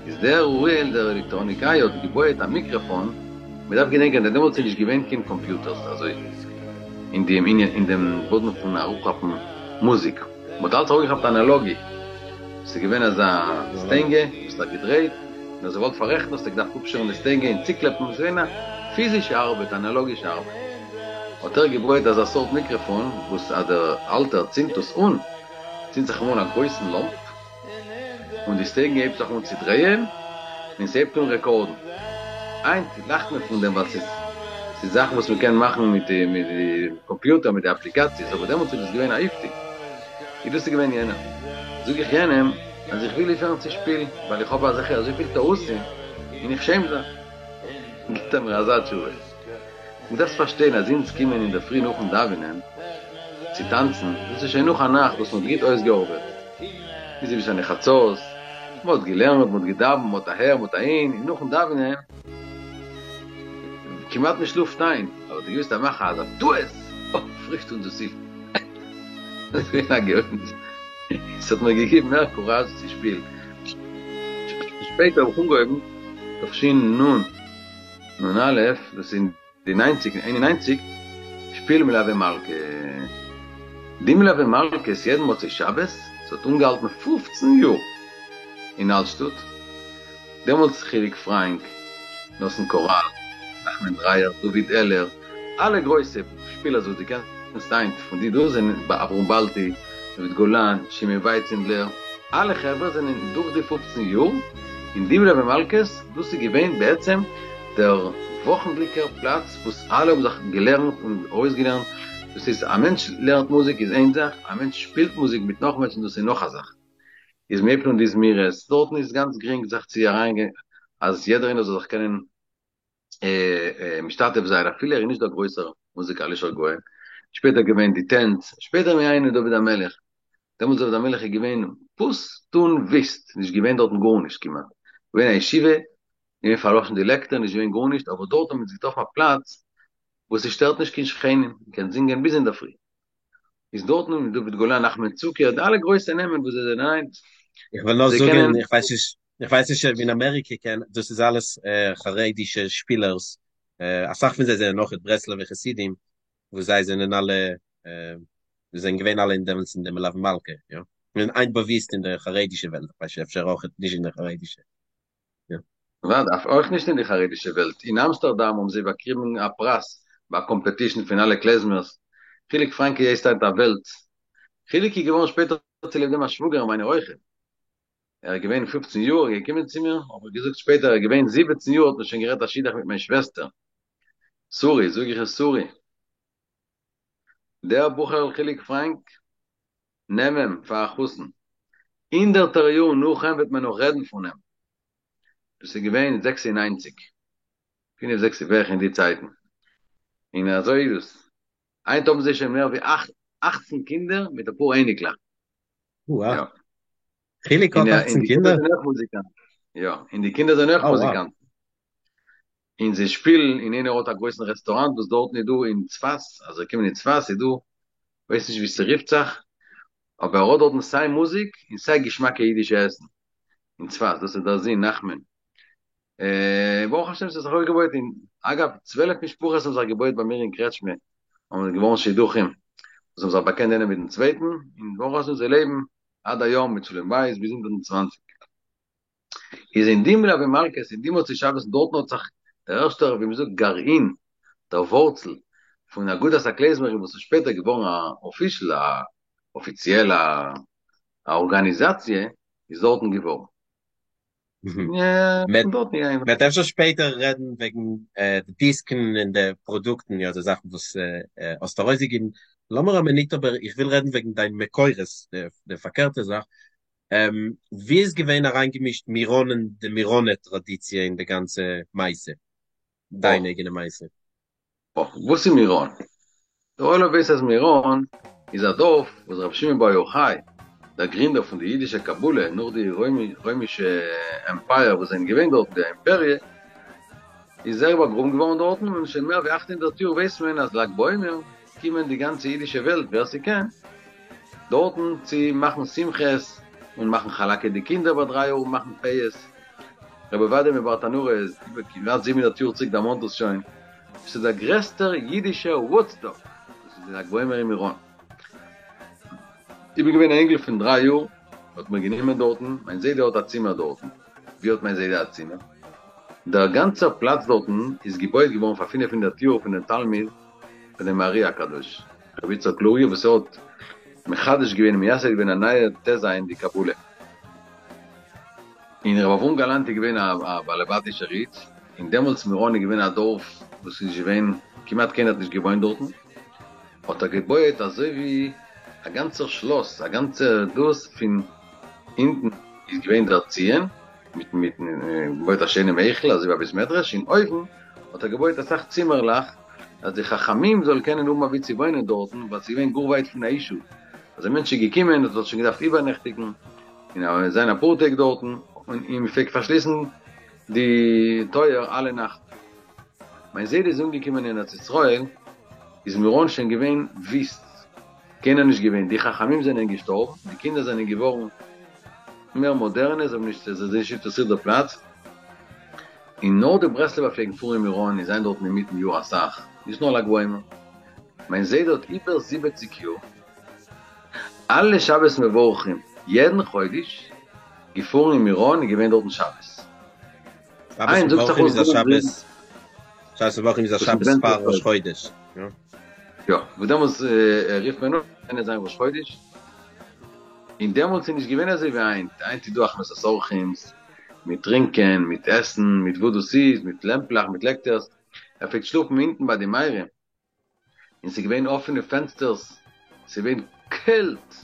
איז דער אוריאל דער עלעקטראניקאי האט געבויעט א מיקרעפאן, מען דארף געדענקען אז דעמאלטס איז נישט געווען קיין קאמפיוטערס אזוי אין דעם ענין אין דעם באדן פון אראפכאפן מוזיק, מען האט אלץ אראפגעכאפט אנאלאגי, ס'איז געווען אזא סטענגע וואס האט געדרייט, און אז דו וואלט פאררעכטן האסטו געדארפט אפשערן די סטענגע און צוקלעפן, ס'איז געווען א פיזישע ארבעט, אנאלאגישע ארבעט. האט ער געבויעט אזא סארט מיקראפאן וואס אז דער אלטער צינדט עס אן, צינדט זיך אים אן א גרויסן לאמפ, און די סטענגע הייבט זיך אן צו דרייען, און ס'הייבט אן רעקארדן. היינט לאכט מען פון דעם ווייל ס'איז ס'איז זאכן וואס מ'קען מאכן מיט די מיט די קאמפיוטער מיט די אפליקאציעס, אבער דעמאלטס איז דאס געווען א אויפטו. איז דאס איז געווען יענער. זאג איך יענעם אז איך וויל אויפהערן צו שפילן ווייל איך האב אזעלכע אזויפיל טעותים און איך שעם זיך. גיבט ער מיר אזא תשובה. דו דארפסט פארשטיין אז אונז קומען אינדערפרי נאכן דאווענען צו טאנצן, דאס איז שוין נאך א נאכט וואס מ'האט גוט אויסגעארבעט, מ'איז אויפגעשטאנען חצות, מ'האט געלערנט, מ'האט געדאווענט, מ'האט אהער, מ'האט אהין, און נאכן דאווענען כמעט מ'שלאפט איין, אבער דו געוויסט אז מאכן אזא טעות, אוי פרישט אונז דאס אויף. דאס איז געווען א גאונות, עס האט מיר געגעבן מער קוראזש צו שפילן. שפעטער האב איך אנגעהויבן תש"נ נ"א, דאס איז אין די ניינציג, אין איין און ניינציג, שפילן מלוה מלכה. די מלוה מלכה'ס יעדן מוצאי שבת, ס'האט אנגעהאלטן פופצן יאר אין אלטשטאט, דעמאלטס חיליק פראנק, נתן קוראל, נחמן דרייער, דוד העלער, אלע גרויסע שפילערס וואס דו קענסט היינט פון די דא זענען אברהם באלטי, דוד גולן, שמעון ווייצהענדלער, אלע חברה זענען דורך די פופצן יאר אין די מלוה מלכה'ס, דאס איז געווען בעצם דער וואכנדליכער פלאץ וואס אלע האבן זיך געלערנט און אויסגעלערנט, דאס איז א מענטש לערנט מוזיק איז איין זאך, א מענטש שפילט מוזיק מיט נאך מענטשן דאס איז נאך א זאך. איז מ'הייבט אן די זמירות, דארטן איז גאנץ גרינג זיך צו אריינגיין אז יעדער איינער זאל זיך קענען משתתף זיין אפילו ער איז נישט דער גרויסער מוזיקאלישער גאון. שפעטער געווען די טענץ, שפעטער מיר דוד המלך, דעמאלטס דוד המלך איז געווען פוסט און וויסט, נישט געווען דארטן גארנישט כמעט, געווען א ישיבה, געווען פארלאשן די לעקטער, נישט געווען גארנישט, אבער דארט האבן אונז געטראפן א פלאץ וואס ס'שטערט נישט קיין שכנים, מ'קען זינגען ביז אינדערפרי. איז דארטן דוד גולן, נחמן צוקער, די אלע גרויסע נעמען וואס זיי זענען היינט, איך וועל נאר זיי זאגן, קענען. איך ווייס נישט, איך ווייס נישט אויב אין אמעריקע קען, דאס איז אלעס חרדישע שפילערס, אסאך פון זיי זענען אויכעט ברסלב'ע חסידים, וואס זיי זענען אלע, זיי זענען געווען אלע אין דעמאלטס אין די מלוה מלכה, יא, און היינט באוויסט אין די חרדישע וועלט, איך ווייס נישט אפשר אויכעט נישט אין די חרדישע. יא. אוודאי, אויך נישט אין די חרדישע וועלט, אין אמסטערדאם האבן זיי באקריבן א פרס ביי א קאמפעטישן פון אלע קלעזמערס, חיליק פראנק הייסט היינט א וועלט, חיליק איז געווארן שפעטער צוליב דעם א שוואגער מיינער אויכעט, ער איז געווען פופצן יאר איז געקומען צו מיר, האב איך געזאגט שפעטער ער איז געווען זיבעצן יאר האט מען שוין גערעדט א שידוך מיט מיין שוועסטער שרי, זאג איך איר שרי, דער בחור'ל חיליק פראנק נעם אים פאר א חתן, הונדערטער יאר נאך אים וועט מען נאך רעדן פון אים, דאס איז געווען זעקס און ניינציג, פינף זעקס בערך אין די צייטן, און אזוי איז עס, היינט האבן זיי שוין מער ווי אכצן קינדער מיט אפאר אייניקלעך. יא. חיליק האט אכצן קינדער? יא, און די קינדער זענען אויך מוזיקאנטן. און זיי שפילן, און איינער האט א גרויסן רעסטוראנט וואס דארטן איז דא אין צפת, אז זיי קומען אין צפת איז דא, כ'ווייס נישט ווי ס'רופט זיך, אבער ער האט דארטן סיי מוזיק און סיי געשמאקע אידישע עסן, אין צפת, דאס איז דער זון נחמן. ברוך השם ס'האט זיך אויפגעבויעט, און אגב, צוועלף משפחות האבן זיך געבויעט ביי מיר אין קרעטשמע, האבן געווארן שידוכים, וואס האבן זיך באקענט איינער מיטן צווייטן, און ברוך השם זיי לעבן עד היום מיט שלום בית ביז הונדערט און צוואנציג. איז אין די מלוה מלכה'ס אין די מוצאי שבת דארטן האט זיך דער ערשטער ווי מ'זאגט גרעין, דער ווארצל, פון אגודת הכלעזמערים וואס איז שפעטער געווארן א אפישעל א אפיציעל א ארגאניזאציע איז דארטן געווארן. מ'וועט אפשר שפעטער רעדן וועגן די דיסקן און די פראדוקטן יא די זאכן וואס האסט ארויסגעגעבן, לאמיר א מינוט אבער איך וויל רעדן וועגן דיין מקורות די פארקערטע זאך, ווי איז געווען אריינגעמישט מירון און די מירונ'ע טראדיציע אין די גאנצע מעשה? דיין אייגענע מעשה? וואס איז מירון? דער עולם ווייסט אז מירון איז א דארף וואס רבי שמעון בר יוחאי, דער גרינדער פון די אידישע קבלה נאך די רוימישע עמפייער וואס זענען געווען דארטן די אימפעריע, איז ער באגראבן געווארן דארטן און שוין מער ווי אכט הונדערט יאר ווייסט מען אז לג בעומר קומען די גאנצע אידישע וועלט ווער ס'קען דארטן צו מאכן שמחות און מאכן חאלאקע די קינדער ביי דריי יאר און מאכן פאות. רבי עובדיה מברטנורא איז איבער כמעט זיבן הונדערט יאר צוריק דערמאנט דאס שוין, עס איז דער גרעסטער אידישער וואודסטאק, דאס איז לג בעומר אין מירון. איך בין געווען א אינגל פון דריי יאר, מ'האט מיר גענומען דארטן, מיין זיידע האט א צימער דארטן, ווי האט מיין זיידע א צימער? דער גאנצער פלאץ דארטן איז געבויעט געווארן פאר פינף הונדערט יאר פון דעם תלמיד פון דעם ארי הקדוש רבי יצחק לוריא וואס ער האט מחדש געווען און מייסד געווען א נייע טעזע אין די קבלה. און רבי אברהם גאלאנט איז געווען א באלעבאטישער איד, און דעמאלטס מירון איז געווען א דארף וואס איז נישט געווען, כמעט קיינער האט נישט געוואוינט דארטן, האט ער געבויעט אזוי ווי א גאנצער שלאס, א גאנצע דאס פון אונטן איז געווען דער ציון, מיט מיט געבויט א שיינעם היכל אזוי ווי א בית מדרש, און אויבן האט ער געבויעט אסאך צימערלעך אז די חכמים זאלן קענען האבן אוואו צו וואוינען דארטן, ווייל ס'איז געווען גאר ווייט פון א ישוב, אז א מענטש איז געקומען האט ער שוין געדארפט איבערנעכטיגן און זיין אפאר טעג דארטן, און מ'פלעגט פארשליסן די טויער אלע נאכט. מיין זיידע איז אנגעקומען אין ארץ ישראל איז מירון שוין געווען וויסט, קיינער נישט געווען, די חכמים זענען געשטארבן, די קינדער זענען געווארן מער מאדערנע, זיי האבן נישט, זיי נישט אינטערעסירט דער פלאץ, און נאר די ברסלב'ער פלעגן פארן אין מירון און זיין דארטן אינמיטן יאר אסאך, נישט נאר לג בעומר. מיין זיידע האט איבער זיבעציג יאר, אלע שבת מברכים, יעדן חודש, געפארן אין מירון און געווען דארטן שבת. שבת מברכים איז א שבת, שבת מברכים איז א שבת פאר ראש חודש. יא, וואס דעמאלטס רופט מען אן קען עס זיין ראש חודש, און דעמאלטס איז נישט געווען אזוי ווי היינט, היינט איז דא הכנסת אורחים'ס, מיט טרינקען, מיט עסן, מיט וואס דאס איז, מיט לעמפלעך, מיט לעקטערס, ער פלעגט שלאפן אונטן ביי די מערה, און ס'איז געווען אפענע פענסטערס, ס'איז געווען קעלט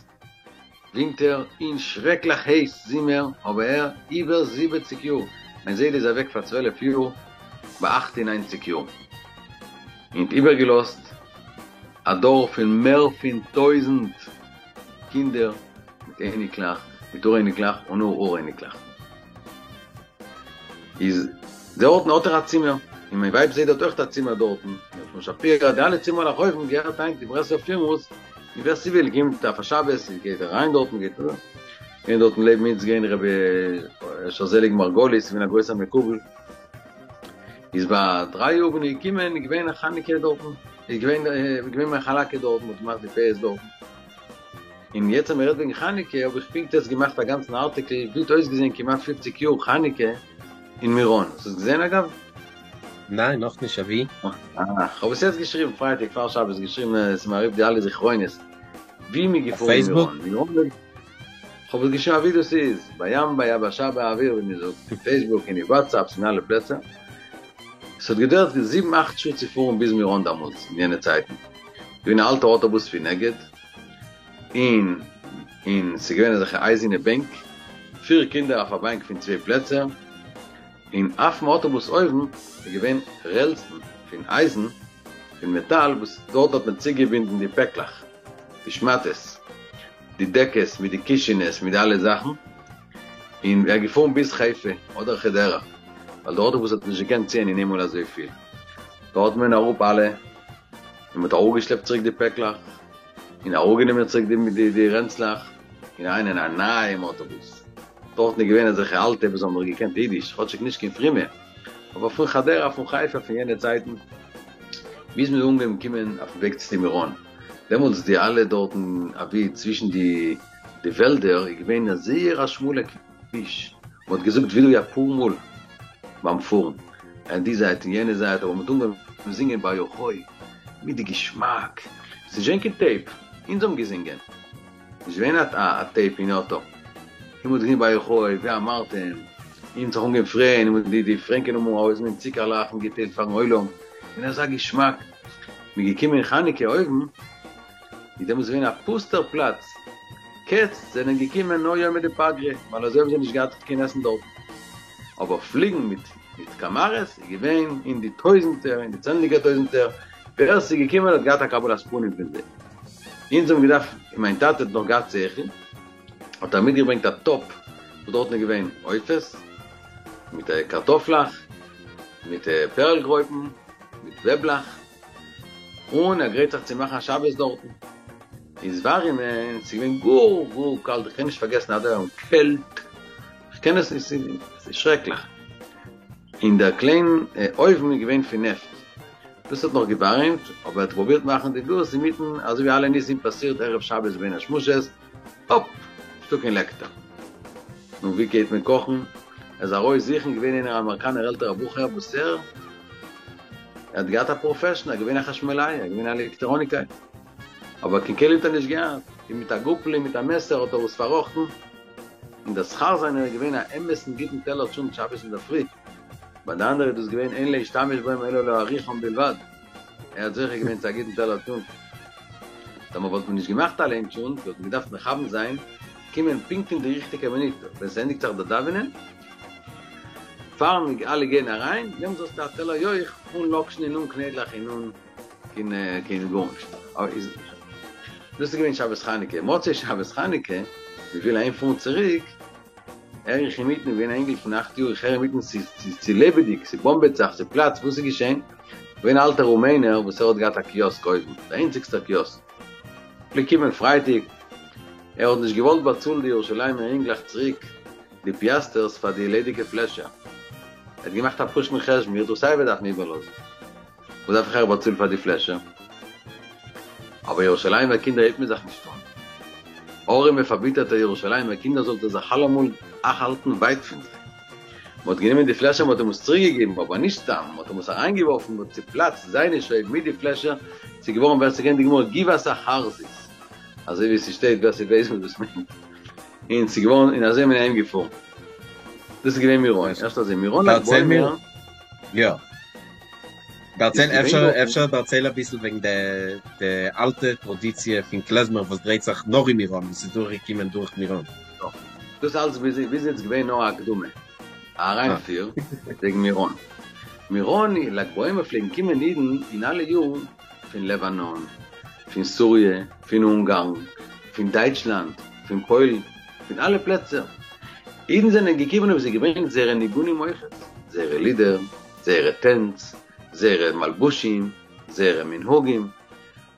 ווינטער און שרעקליך הייס זומער, אבער ער, איבער זיבעציג יאר, מיין זיידע איז אוועק פאר צוועלף יאר ביי אכט און ניינציג יאר, און האט איבערגעלאזט. א דור פון מער פון טויזענט קינדער מיט אייניקלעך, מיט אור אייניקלעך און אור אור אייניקלעך. איז דארטן האט ער א צימער, און מיין ווייב'ס זיידע האט אויכט א צימער דארטן, און פון שפירא די אלע צימערלעך אויבן געהערט היינט די ברסלב פירמוס, און ווער ס'וויל קומט אויף א שבת גייט ער אריין דארטן גייט ער און דארטן לעבן אונז געווען רבי אשר זעליג מרגליות געווען א גרויסער מקובל, איז ביי דריי יאר בין איך געקומען איז געווען א חנוכה דארטן, איז געווען געווען מיין חאלאקע דארטן, מ'האט געמאכט די פיאות דארטן. און יעצט אז מ'רעדט וועגן חנוכה האב איך פונקט יעצט געמאכט א גאנצן ארטיקל ווי האט אויסגעזען כמעט פופציג יאר חנוכה אין מירון, האסט עס געזען אגב? ניין נאכנישט, אוואו? אה, כ'האב עס יעצט געשריבן פרייטאג פאר שבת געשריבן עס איז מיר ארויף די אלע זכרונות ווי מ'איז געפארן אין מירון, מירון איז, כ'האב עס געשריבן אוואו דאס איז, בים ביבשה באוויר ווי מ'זאגט, אין פעיסבוק און אין וואטסעפפס אין אלע פלעצער, עס האט געדויערט זיבן אכט שעה צו פארן ביז מירון דאמאלס אין יענע צייטן, געווען א אלטע אוטובוס פון אגד, און און ס'איז געווען אזעלכע אייזענע בענק, פיר קינדער אויף א באנק פון צוויי פלעצער, און אויפן אוטובוס אויבן איז געווען רעלסן פון אייזן, פון מעטאל, וואס דארט האט מען צוגעבינדן די פעקלעך, די שמאטעס, די דעקעס מיט די קישענעס מיט די אלע זאכן, און ער איז געפארן ביז חיפה אדער חדרה, ווייל די אוטובוס האט נישט געקענט ציען אין איינמאל אזויפיל, דארט האט מען אראפ אלע, און מען האט אראפגעשלעפט צוריק די פעקלעך. און אראפגענומען צוריק די די רענצלעך און אריין אין א נייעם אוטובוס. דארטן איז געווען אזעלכע אלטע וואס האבן נאך געקענט אידיש, כאטשיג נישט קיין פרומע, אבער פון חדרה, פון חיפה, פון יענע צייטן, ביז מ'איז אנגעהויבן קומען אויפן וועג צו מירון. דעמאלטס די אלע דארטן אוואו צווישן די די וועלדער איז געווען א זייער א שמאלע כביש, מ'האט געזאגט וידוי אפאר מאל ביים פארן, אין די זייט און יענע זייט, אבער מ'האט אנגעהויבן זינגען בר יוחאי מיט די געשמאק, ס'איז נישט געווען קיין טעיפ, אונז האבן געזינגען, נישט געווען א טעיפ אין אוטא, און מ'האט געזינגען בר יוחאי ואמרתם, און מ'האט זיך אנגעהויבן פרייען, און די די פרענקען האבן ארויסגענומען צוקערלעך און געטיילט פארן עולם, און אזא געשמאק, מ'איז געקומען חנוכה אויבן, איז דעמאלטס געווען א פוסטער פלאץ, קעץ זענען געקומען נאר יומא דפגרא, ווייל אזוי האבן זיי נישט געהאט קיין עסן דארטן, אבער פליגן מיט מיט קאמארעס איז געווען אין די טויזנטער, אין די צענדליגער טויזנטער, ווער ס'איז געקומען האט געהאט א קבלת פנים פון זיי. אונז האבן געדארפט, און מיין טאטע האט נאך געהאט שכל, האט ער מיטגעברענגט א טאפ וואס דארטן איז געווען עופות, מיט קארטאפלעך, מיט פערלגרויפן, מיט וועבלעך, און ער גרייט זיך צו מאכן א שבת דארטן, איז ווארימען, ס'איז געווען גאר גאר קאלט, איך קען נישט פארגעסן עד היום, קעלט, איך קען עס נישט, ס'איז שרעקליך, און דער קליין אויוון איז געווען פון נעפט, דאס האט נאך געווארימט, אבער ער האט פרובירט מאכן די דאס אינמיטן, אזוי ווי אלע ניסים פאסירט ערב שבת בין השמשות, אפ! נישטא קיין לעקטער. נו ווי גייט מען קאכן? ער איז ארויס זוכן, געווען איינער א אמעריקאנער עלטערע בחור וואס ער ער האט געהאט א פראפעשן, ער איז געווען א חשמלאי, ער איז געווען א עלעקטראניקער, אבער קיין כלים האט ער נישט געהאט, און מיט א גאפל און מיט א מעסער האט ער עס פארראכטן, און דער שכר זיינער איז געווען א אמת'ן גוטן טעלער טשולנט שבת אינדערפרי, ביי די אנדערע איז דאס געווען אין להשתמש בהם אלא להאריכם בלבד. ער האט זוכה געווען צו א גוטן טעלער טשולנט. טאמער וואלט מען נישט געמאכט אליין טשולנט, וואלט מען געדארפט מכוון זיין, קומען פונקט אין די ריכטיגע מינוט ווען ס'ענדיגט זיך דער דאווענען, פאר מיר אלע גייען אריין, נעם זאלסטו א טעלער יויך, אן לאקשן און אן קניידלעך און אן קיין קיין גארנישט. דאס איז געווען שבת חנוכה. מוצאי שבת חנוכה, מ'וויל אהיים פארן צוריק, הער איך אינמיטן געווען א אינגל פון אכט יאר איך הער אינמיטן ס'איז ס'איז לעבעדיג ס'באמבעט זיך ס'פלאצט וואס איז געשען? געווען א אלטער רומענער וואס ער האט געהאט א קיאסק אויבן די איינציגסטער קיאסק פלעגט קומען פרייטאג ער האט נישט געוואלט באצאלן די ירושלימער אינגלעך צוריק די פיאסטערס פאר די ליידיגע פלעשער ער האט געמאכט א פשוט'ן חשבון איך דאך סייווי דארפן איבערלאזן וואס דארף איך אייך באצאלן פאר די פלעשער? אבער ירושלימער קינדער הייבט מען זיך נישט אן. ארעמע פארביטערטע ירושלימער קינדער זאלט איר זיך אלעמאל האלטן ווייט פון זיי. מען האט גענומען די פלעשער מען האט אים עס צוריק געגעבן אבער נישט סתם, מען האט אים עס אריינגעווארפן מען האט צופלאצט זיינע שויבן מיט די פלעשער, ס'איז געווארן ווער ס'קען די גמרא גבעת החרזית, אזוי ווי ס'שטייט ווער ס'ווייסט וואס דאס מיינט, און ס'איז געווארן און אזוי איז מען אהיים געפארן. דאס איז געווען מירון, ערשט אזוי מירון לג בעומר. יא. דערצייל אפשר אפשר דערצייל אביסל וועגן די די אלטע טראדיציע פון קלעזמער וואס דרייט זיך נאר אין מירון וואס איז דורכגעקומען דורך מירון. דאס אלץ ביז ביז איצט געווען נאר א הקדמה, א אריינפיר וועגן מירון. מירון אין לג בעומר פלעגן קומען אידן אין אלע יארן פון לבנון. פון סוריע, פון אונגארן, פון דייטשלאנד, פון פוילן, פון אלע פלעצער. אידן זענען געקומען האבן זיי געברענגט זייערע ניגונים אויכעט, זייערע לידער, זייערע טענץ, זייערע מלבושים, זייערע מנהגים,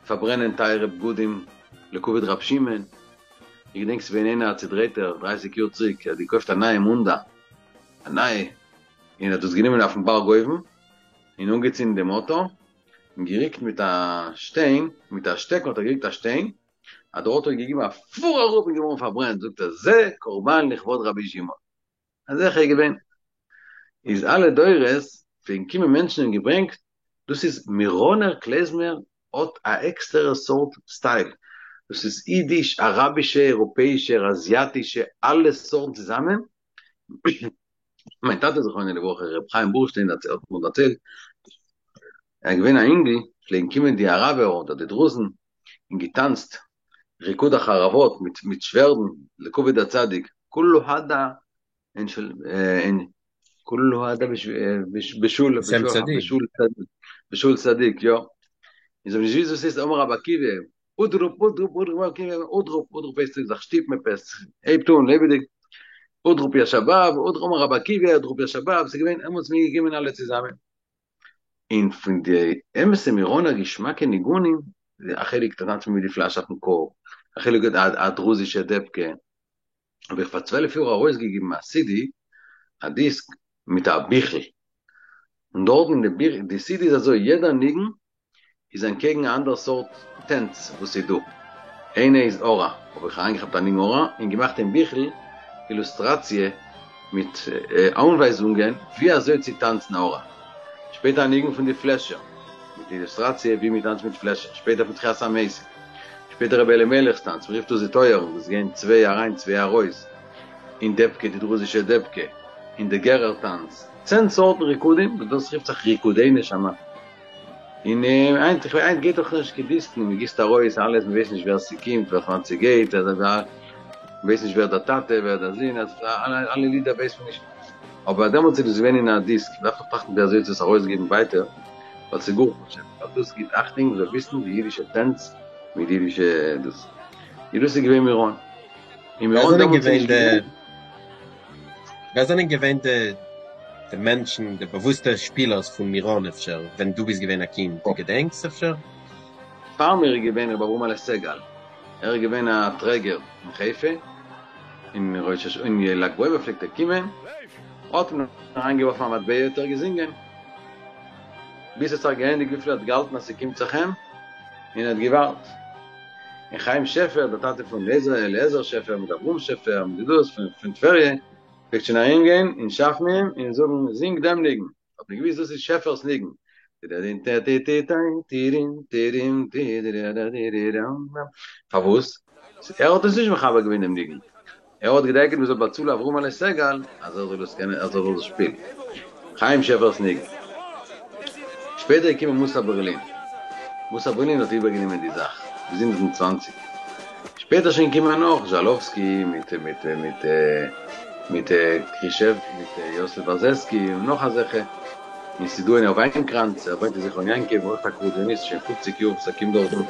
פארברענען טייערע בגדים לכבוד ר' שמעון. איך געדענק ס'געווען איינער א צודרייטער דרייסיג יאר צוריק, ער האט געקויפט א נייע האנדא, א נייע, און האט דאס גענומען אויפן בארג אויבן, און אנגעצינדן דעם אויטא, און געריקט מיט א שטיין, מיט א שטעקן האט ער געריקט א שטיין, אז דער אויטא האט געגעבן א פאר אראפ און געווארן פארברענט, זאגט ער זה קרבן לכבוד רבי שמעון, אזעלכע איז געווען, איז אלע דורות פלעגן קומען מענטשן און געברענגט, דאס איז מירונער קלעזמער האט א עקסטערע סארט סטייל, דאס איז אידיש, אראבישע, אירופעישע, אזיאטישע, אלע סארטן צוזאמען, מיין טאטע זכרונו לברכה ר' חיים בורשטיין האט מיר דערציילט, ער איז געווען א אינגל, פלעגן קומען די אראבער אדער די דרוזן און געטאנצט ריקוד החרבות מיט מיט שווערדן לכבוד הצדיק, כולו הדה אין של אין כולו הדה בשול בשול בשול צדיק יא, און זיי האבן נישט געוואוסט וואס הייסט אמר רבי עקיבא אודרוב אודרוב אודרוב רבי עקיבא אודרוב אודרוב הייסט זיך שטופן עפעס הייבט אן לעבעדיג אודרוב יא שאבאב אודרוב אמר רבי עקיבא אודרוב יא שאבאב ס'איז געווען דעמאלטס מיר געקומען אלע צוזאמען און פון די אמת'ע מירונער געשמאקע ניגונים, א חלק טאנצט מען מיט די פלאש אויפן קאפ, א חלק האט א דרוזישע דעבקע, האב איך פאר 12 יאר ארויסגעגעבן א סידי, א דיסק, מיט א ביכל, און דארטן אין די ביכל, די סידי איז אזוי, יעדע ניגון איז אנטקעגן א אנדער סארט טענץ וואס איז דא, איינע איז הורא, האב איך אריינגעכאפט א ניגון הורא און געמאכט אין ביכל אילוסטראציע מיט אנווייזונגען ווי אזוי צו טאנצן הורא, שפעטער א ניגון פון די פלעשער מיט אילוסטראציע ווי מען טאנצט מיט פלעשער, שפעטער פון תחיית המתים, שפעטער רבי אלימלך'ס טאנץ, מען רופט דאס די טויערן, דאס גייען צוויי אריין צוויי ארויס, און דעבקע די דרוזישע דעבקע, און די גערער טאנץ, צען סארטן ריקודים וואס דאס רופט זיך ריקודי נשמה. און היינט, איך היינט גייט דאך נישט קיין דיסקן, מען גיסט ארויס אלעס, מען ווייסט נישט ווער ס'קומט, ווער פון וואנעט ס'גייט, מען ווייסט נישט ווער דער טאטע, ווער דער זון, אלע לידער ווייסט מען נישט, אבער דעמאלטס איז דאס געווען אין א דיסק, מען דארף נאך טראכטן ווי אזוי צו עס ארויסגעבן ווייטער, ווייל ס'איז גאר חשוב, ווייל דאס גיבט אכטונג מען זאל וויסן די אידישע טענץ מיט די אידישע דאס, און דאס איז געווען מירון, און ווער מירון זענען דעמאלטס איז געווען נישט די געווען. ווער זענען געווען די די מענטשן, די באוואוסטע שפילערס פון מירון אפשר, ווען דו ביסט געווען א קינד, דו געדענקסט אפשר? פאר מיר איז געווען ר' אברהמעלע סגל, ער איז געווען א טרעגער אין חיפה, אין ראש הש אין ל"ג בעומר פלעגט ער קומען, האט מען אריינגעווארפן א מטבע האט ער געזינגען, ביז ס'האט זיך געענדיגט וויפיל ער האט געהאלטן אז ס'קומט זיך אים, און ער האט געווארט. און חיים שעפער, דער טאטע פון אליעזר שעפער מיט אברהם שעפער מיט די דאס פון טבריה, פלעגט שוין ארום גיין און שאפן אים און זאגן זינג דעם ניגון, האט מען געוויסט דאס איז שעפער'ס ניגון, פארוואס? ער האט עס נישט מחבר געווען דעם ניגון, ער האט געדאגה'ט מען זאל באצאלן אברהמעלע סגל אז ער זאל עס קענען אז ער זאל עס שפילן. חיים שעפער'ס ניגון. שפעטער איז געקומען מוסא בערלין. מוסא בערלין האט איבערגענומען די זאך ביז 120. שפעטער שוין געקומען נאך זשאלאווסקי מיט מיט מיט מיט קרישעוו מיט יוסף בארזעסקי און נאך אזעלכע. און ס'איז דא איינער וויינקראנץ, ער וואוינט אין זכרון יעקב, אויך א אקארדיאניסט, שוין פופציג יאר וואס ער קומט דארטן.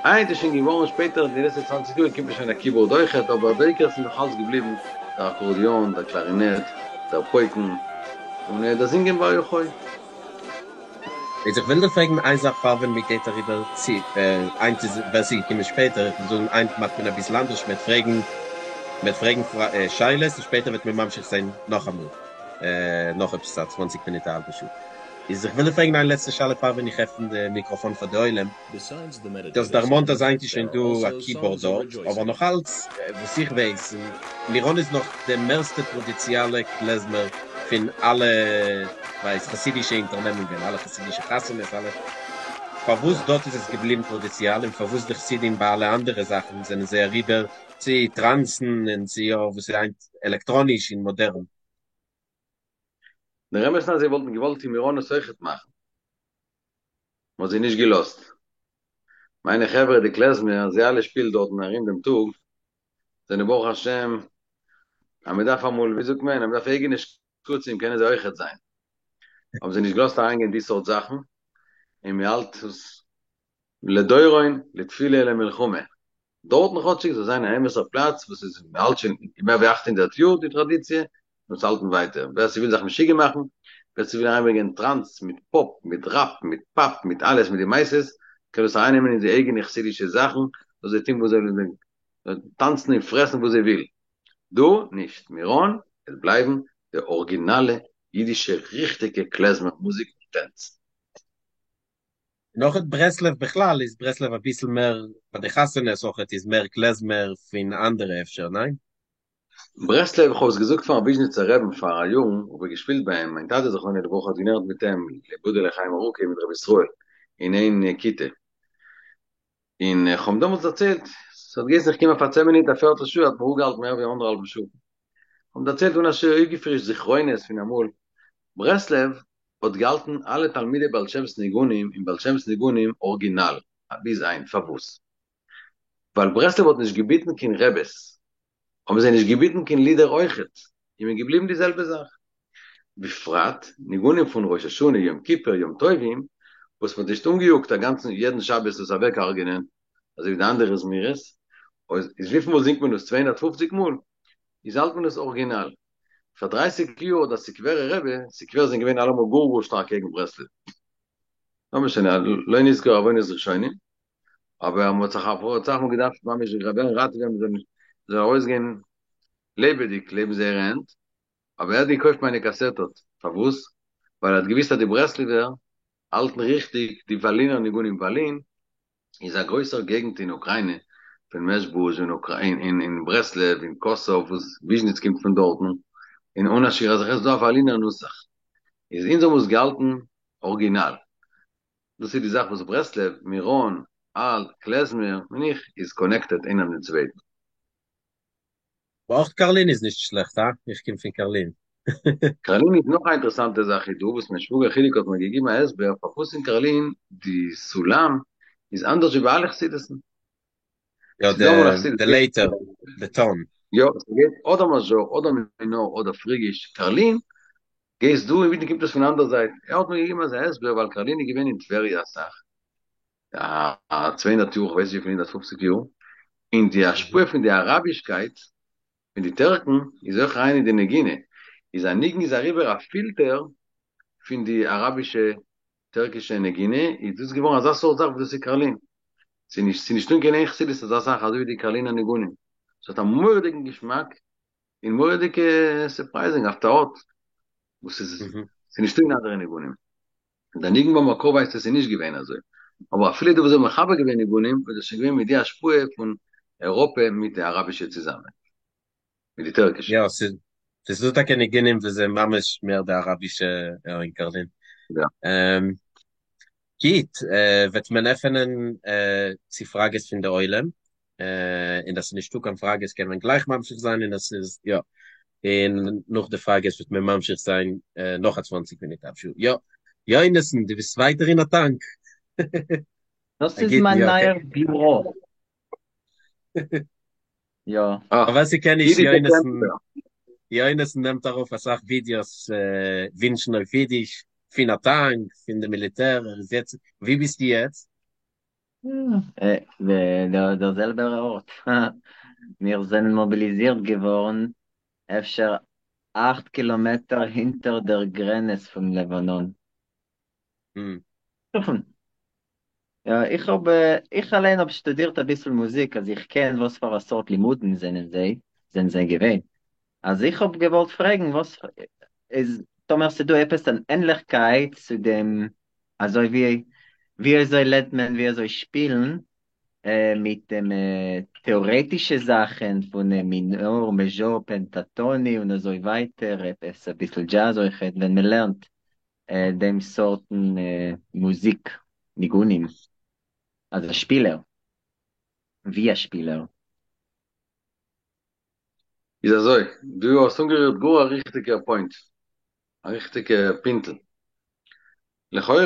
היינט איז שוין געווארן שפעטער, די לעצטע צוואנציג יאר קומט מען שוין א קיבארד אויכעט, אבער דער עיקר איז נאך אלץ געבליבן דער אקארדיאן, דער קלארינעט, דער פויקן, און דער זינגען בר יוחאי. איז איך וויל דיר פרעגן איין זאך פאר ווען מ'גייט אריבער צו היינט איז ווער ס'איז געקומען שפעטער, איך וויל זאגן היינט מאכט מען אביסל אנדערש, מ'וועט פרעגן מ'וועט פרעגן שאלות און שפעטער וועט מען ממשיך זיין נאכאמאל נאך עפעס א צוואנציג מינוט א האלבע שעה. איז איך וויל דיר פרעגן איין לעצטע שאלה פאר ווען איך עפן די מיקראפאן פאר די עולם. דו האסט דערמאנט אז היינט איז שוין דא א קיבארד דארט, אבער נאך אלץ וואס איך ווייס, און מירון איז נאך די מערסטע טראדיציאלע קלעזמער פון אלע ווייס חסידישע אונטערנעמונגען, אלע חסידישע חתונות, אלע, פארוואס דארט איז עס געבליבן טראדיציאל און פארוואס די חסידים ביי אלע אנדערע זאכן זענען זיי אריבער צו טראנצן און צו יא וואס איז היינט עלעקטראניש און מאדערן. דער אמת איז אז זיי וואלטן געוואלט אין מירון עס אויכעט מאכן. מ'האט זיי נישט געלאזט. מיינע חברה די קלעזמער, זיי אלע שפילן דארטן ארום דעם טאג, זענען ברוך השם אז מ'דארף אמאל, ווי זאגט מען, אז מ'דארף אייגענע שקצים קענען זיי אויכעט זיין. האבן זיי נישט געלאזט אריינגיין די סארט זאכן, און מ'האלט עס. לדורון, לתפילה למלחמה. דארטן כאטשיג זאל זיין א אמת'ער פלאץ וואס איז האלט שוין מער ווי 800 יאר די טראדיציע, און עס האלטן ווייטער. ווער ס'וויל זיך משוגע מאכן, ווער ס'וויל אריינברענגען טראנס מיט פאפ, מיט ראפ, מיט פאפ, מיט אלעס, מיט די מעשות, קען דאס ארייננעמען אין די אייגענע חסידישע זאכן, זאל זיי טון וואס זיי ווילן, טאנצן און פרעסן וואס זיי וויל. דא נישט. מירון וועט בלייבן די ארגינאלע אידישע ריכטיגע קלעזמער מוזיק און טענץ. און אויכעט ברסלב בכלל איז ברסלב אביסל מער ביי די חתונות אויכעט איז מער קלעזמער פון אנדערע אפשר, ניין? ברסלב, איך האב עס געזאגט פארן וויזשניצער רעבן פאר א יארן, האב איך געשפילט ביי אים, מיין טאטע זכרונו לברכה האט געלערנט מיט אים יבדל לחיים ארוכים מיט רבי ישראל אין איין כיתה, און איך האב אים דעמאלטס דערציילט, ס'האט געהייסן איך קום פאר צען מינוט א פערטל שעה, האט מיך אפגעהאלטן מער ווי אנדערהאלבן שעה, איך האב אים דערציילט אן א שיעור אויפגעפרישט זכרונות פון אמאל, ברסלב האט געהאלטן אלע תלמידי בעל שם'ס ניגונים און בעל שם'ס ניגונים ארגינאל ביז היינט, פארוואס? ווייל ברסלב האט נישט געביטן קיין רעבעס, האבן זיי נישט געביטן קיין לידער אויכעט, איז מען געבליבן די זעלבע זאך. בפרט ניגונים פון ראש השנה, יום כיפור, יום טובים, וואס מ'האט נישט אנגעיאגט א גאנצן יעדן שבת דאס אוועק הרג'נען, אזוי ווי די אנדערע זמירות, איז וויפיל מאל זינגט מען דאס? 250 מאל? איז האלט מען עס ארגינאל. פאר דרייסיג יאר האט דער סקווערער רבי, סקווער זענען געווען אלעמאל גאר גאר שטארק קעגן ברסלב, לא משנה, לא נזכור עוונות ראשונים, אבער מען האט זיך אסאך מאל געדארפט ממש ווערן ראטעווען מען זאל ארויסגיין לעבעדיג לעבן זייערע הענט, אבער ער האט געקויפט מיינע קאסעטעס, פארוואס? ווייל ער האט געוויסט אז די ברסלב'ער האלטן ריכטיג די וואלינער ניגונים, וואלין איז א גרויסער געגנט אין אוקריינע, פון מעזשבוזש און און ברסלב און קאסוב וואס וויזשניץ קומט פון דארטן, און אן א שיעור אזעלכע, ס'איז דא א וואלינער נוסח, איז אונז האבן עס געהאלטן ארגינאל, דאס איז די זאך וואס ברסלב, מירון, אלט, קלעזמער, און איך איז קאנעקטעד איינער מיטן צווייטן. אויך קארלין איז נישט שלעכט, הא? איך קום פון קארלין. קארלין איז נאך א אינטערעסאנטע זאך איז דא וואס מיין שוואגער חיליק האט מיר געגעבן א הסבר פארוואס אין קארלין די סולם איז אנדערש ווי ביי אלע חסידות'ן. יא ס'איז דא אמאל א חסידות די לייטער, די טאן. יא, ס'גייט אדער מאזשאר אדער מינאר אדער פריגיש, קארלין גייסט דא אינמיטן קומט עס פון אנדער זייט, ער האט מיר געגעבן אזא הסבר ווייל קארלין איז געווען אין טבריה אסאך, א 200 יאר, כ'ווייס נישט וויפיל, 150 יאר, און די השפעה פון די אראבישקייט פון די טערקן איז אויך אריין אין די נגינה, איז א ניגון איז אריבער א פילטער פון די אראבישע טערקישע נגינה, איז דאס געווארן אזא סארט זאך וואס דאס איז קארלין, ס'איז נישט ס'איז נישטא אין קיין איין חסידות אזא זאך אזוי ווי די קארלינער ניגונים, ס'האט א מורא'דיגן געשמאק און מורא'דיגע סורפרייזינג הפתעות וואס איז ס'איז נישטא אין אנדערע ניגונים. דער ניגון במקור ווייסט עס איז נישט געווען אזוי, אבער אפילו די וואס האבן מחבר געווען ניגונים איז עס שוין געווען מיט די השפעה פון אייראפע מיט די אראבישע צוזאמען מיט די טערקישע. יא, ס'איז ס'איז דא טאקע ניגונים וואס זענען ממש מער די אראבישע אין קארלין. יא. גוט, וועט מען עפענען צו פראגעס פון די עולם, און אז ס'איז נישטא קיין פראגעס קען מען גלייך ממשיך זיין און אז ס'איז יא, און נאך די פראגעס וועט מען ממשיך זיין נאך א צוואנציג מינוט אפשר. יא, יונתן, דו ביסט ווייטער אין א טאנק. דאס א איז גוטן, מיין יא. נייער ביורא. יא. אה, פאר ווער ס'קען נישט אידישע יונתן, קעמפער. יונתן נעמט ארויף אסאך ווידיאוס ווינטשן אויף אידיש, פון א טאנק, פון די מיליטער, ער איז יעצט, ווי ביסטו יעצט? דער זעלבער ארט. מיר זענען מאביליזירט געווארן אפשר 8 קילאמעטער הינטער דער גרענעץ פון לבנון. יא, איך האב, איך אליין האב שטודירט א ביסל מוזיק, אז איך קען וואס פאר א סארט לימודים זענען זיי, זענען זיי געווען. אז איך האב געוואלט פרעגן וואס איז, טאמער ס'דא עפעס אן ענליכקייט צו דעם, אזוי ווי, ווי אזוי לערנט מען, ווי אזוי שפילן מיט דעם טעארעטישע זאכן פון מינאר, מאזשאר, פענטאטאני און אזוי ווייטער, עפעס אביסל דזשאז אויכעט, ווען מען לערנט דעם סארטן מוזיק, ניגונים, אז א שפילער, ווי א שפילער. איז אזוי, דו האסט אנגערירט גאר א ריכטיגע פוינט, א ריכטיגע פינטל. לכאורה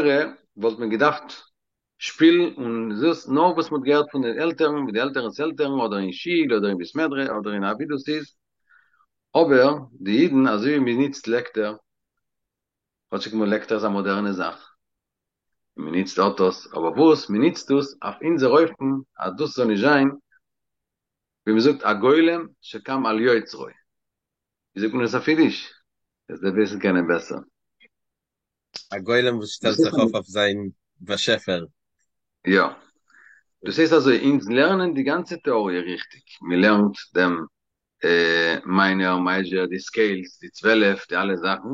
וואלט מען געדארפט שפילן און דאס נאר וואס מ'האט געהערט פון די עלטערן, ווי די עלטערנס עלטערן, אדער אין שיל, אדער אין בית מדרש, אדער אין ווי דאס איז. אבער די אידן, אזוי ווי מ'נוצט לעקטער, כאטשיג לעקטער איז א מאדערנע זאך. און מען נוצט אויטאס, אבער וואס מען נוצט דאס אויף אונזער אופן אז דאס זאל נישט זיין ווי מען זאגט א גולם שקם על יוצרו, ווי זאגט מען עס אויף אידיש? וועסט דו וויסן קענען בעסער. א גולם וואס שטעלט זיך אויף אויף זיין באשעפער. יא. דאס הייסט אזוי, אונז לערנען די גאנצע טעאריע ריכטיג, מען לערנט דעם מיינער, מייזשער, די סקעילס, די 12, די אלע זאכן,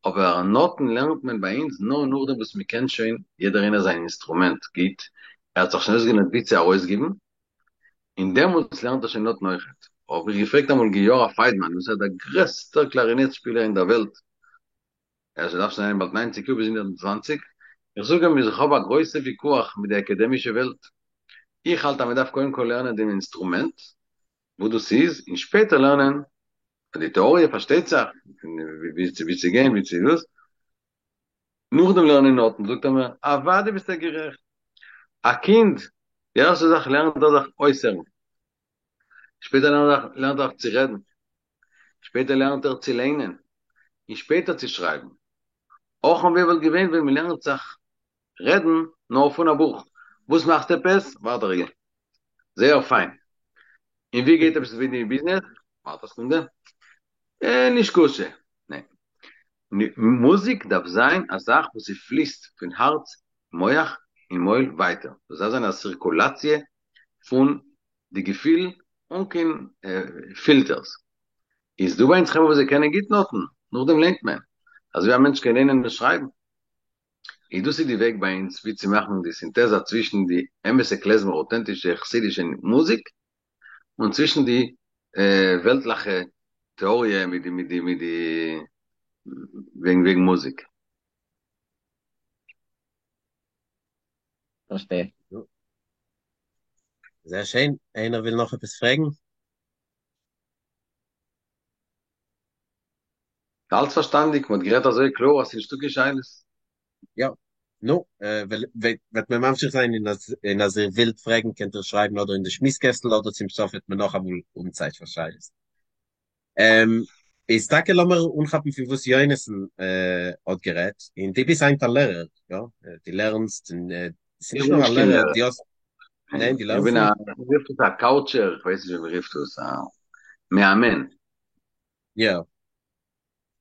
אבער נאטן לערנט מען ביי אונז נאר נאכדעם וואס מען קען שוין יעדער איינער זיין אינסטרומענט גוט, ער האט זיך שוין אויסגעלערנט ווי צו ארויסגיבן, און דעמאלטס לערנט ער שוין נאטן אויכעט. האב איך געפרעגט אמאל גיורא פיידמאן וואס איז דער גרעסטער קלארינעט שפילער אין דער וועלט, ער דארף שוין זיין באלד 90 יאר ביז 120, איך זאג אים אז איך האב א גרויסע ויכוח מיט די אקעדעמישע וועלט, איך האלט אז מען דארף קודם כל לערנען דעם אינסטרומענט, וואס דאס איז, און שפעטער לערנען די טעאריע פארשטייט זיך, ווי צו ווי צו גיין ווי צו וואס, נאכדעם לערנען נאטן, זאגט ער מיר, אוודאי ביסטו גערעכט, א קינד, די ערשטע זאך לערנט ער זיך אויסהערן, שפעטער לערנט ער זיך צו רעדן, שפעטער לערנט ער צו ליינען, און שפעטער צו שרייבן. אך און וויי וואלט געווען ווען מען לערנט זיך רעדן נאר פון א בוך. וואס מאכסטו עפעס? ווארט א רגע. זייער פיין. און ווי גייט עפעס מיט די ביזנעס? ווארט א סעקונדע. אה, נישקשה. ניין. מוזיק דארף זיין א זאך וואס ס'פליסט פון הארץ, מח און מויל ווייטער. דאס דארף זיין א סירקולאציע פון די געפיל אן קיין פילטערס. איז דא ביי אונז חברה וואס זיי קענען גוט נאטן, נאכדעם לערנט מען. אזוי ווי א מענטש קען לערנען און שרייבן. איז דאס איז די וועג ביי אונז ווי צו מאכן די סינטעזע צווישן די אמת'ע קלעזמער אויטענטישע חסידישע מוזיק, און צווישן די וועלטליכע טעאריע מיט די מיט די מיט די וועגן וועגן מוזיק. פארשטיי. זייער שיין. איינער וויל נאך עפעס פרעגן? אלץ פארשטאנדיג, מ'האט גערעדט אזוי קלאר אז ס'איז נישטא קיין שאלות. יא, נו, וועט מען ממשיך זיין, און אז איר ווילט פרעגן קענט איר שרייבן אדער אין די שמועס קעסטל אדער צום סוף וועט מען נאכאמאל האבן צייט פאר שאלות. איז טאקע לאמיר אנכאפן פון וואס יונתן האט גערעדט, און דו ביסט היינט א לערער, יא? דו לערנסט, און ס'איז נישט נאר א לערער, דו האסט, ניין, דו לערנסט נישט? איך בין א, מ'רופט עס א קאוטשער, איך ווייס נישט ווי מ'רופט עס, א מאמן. יא.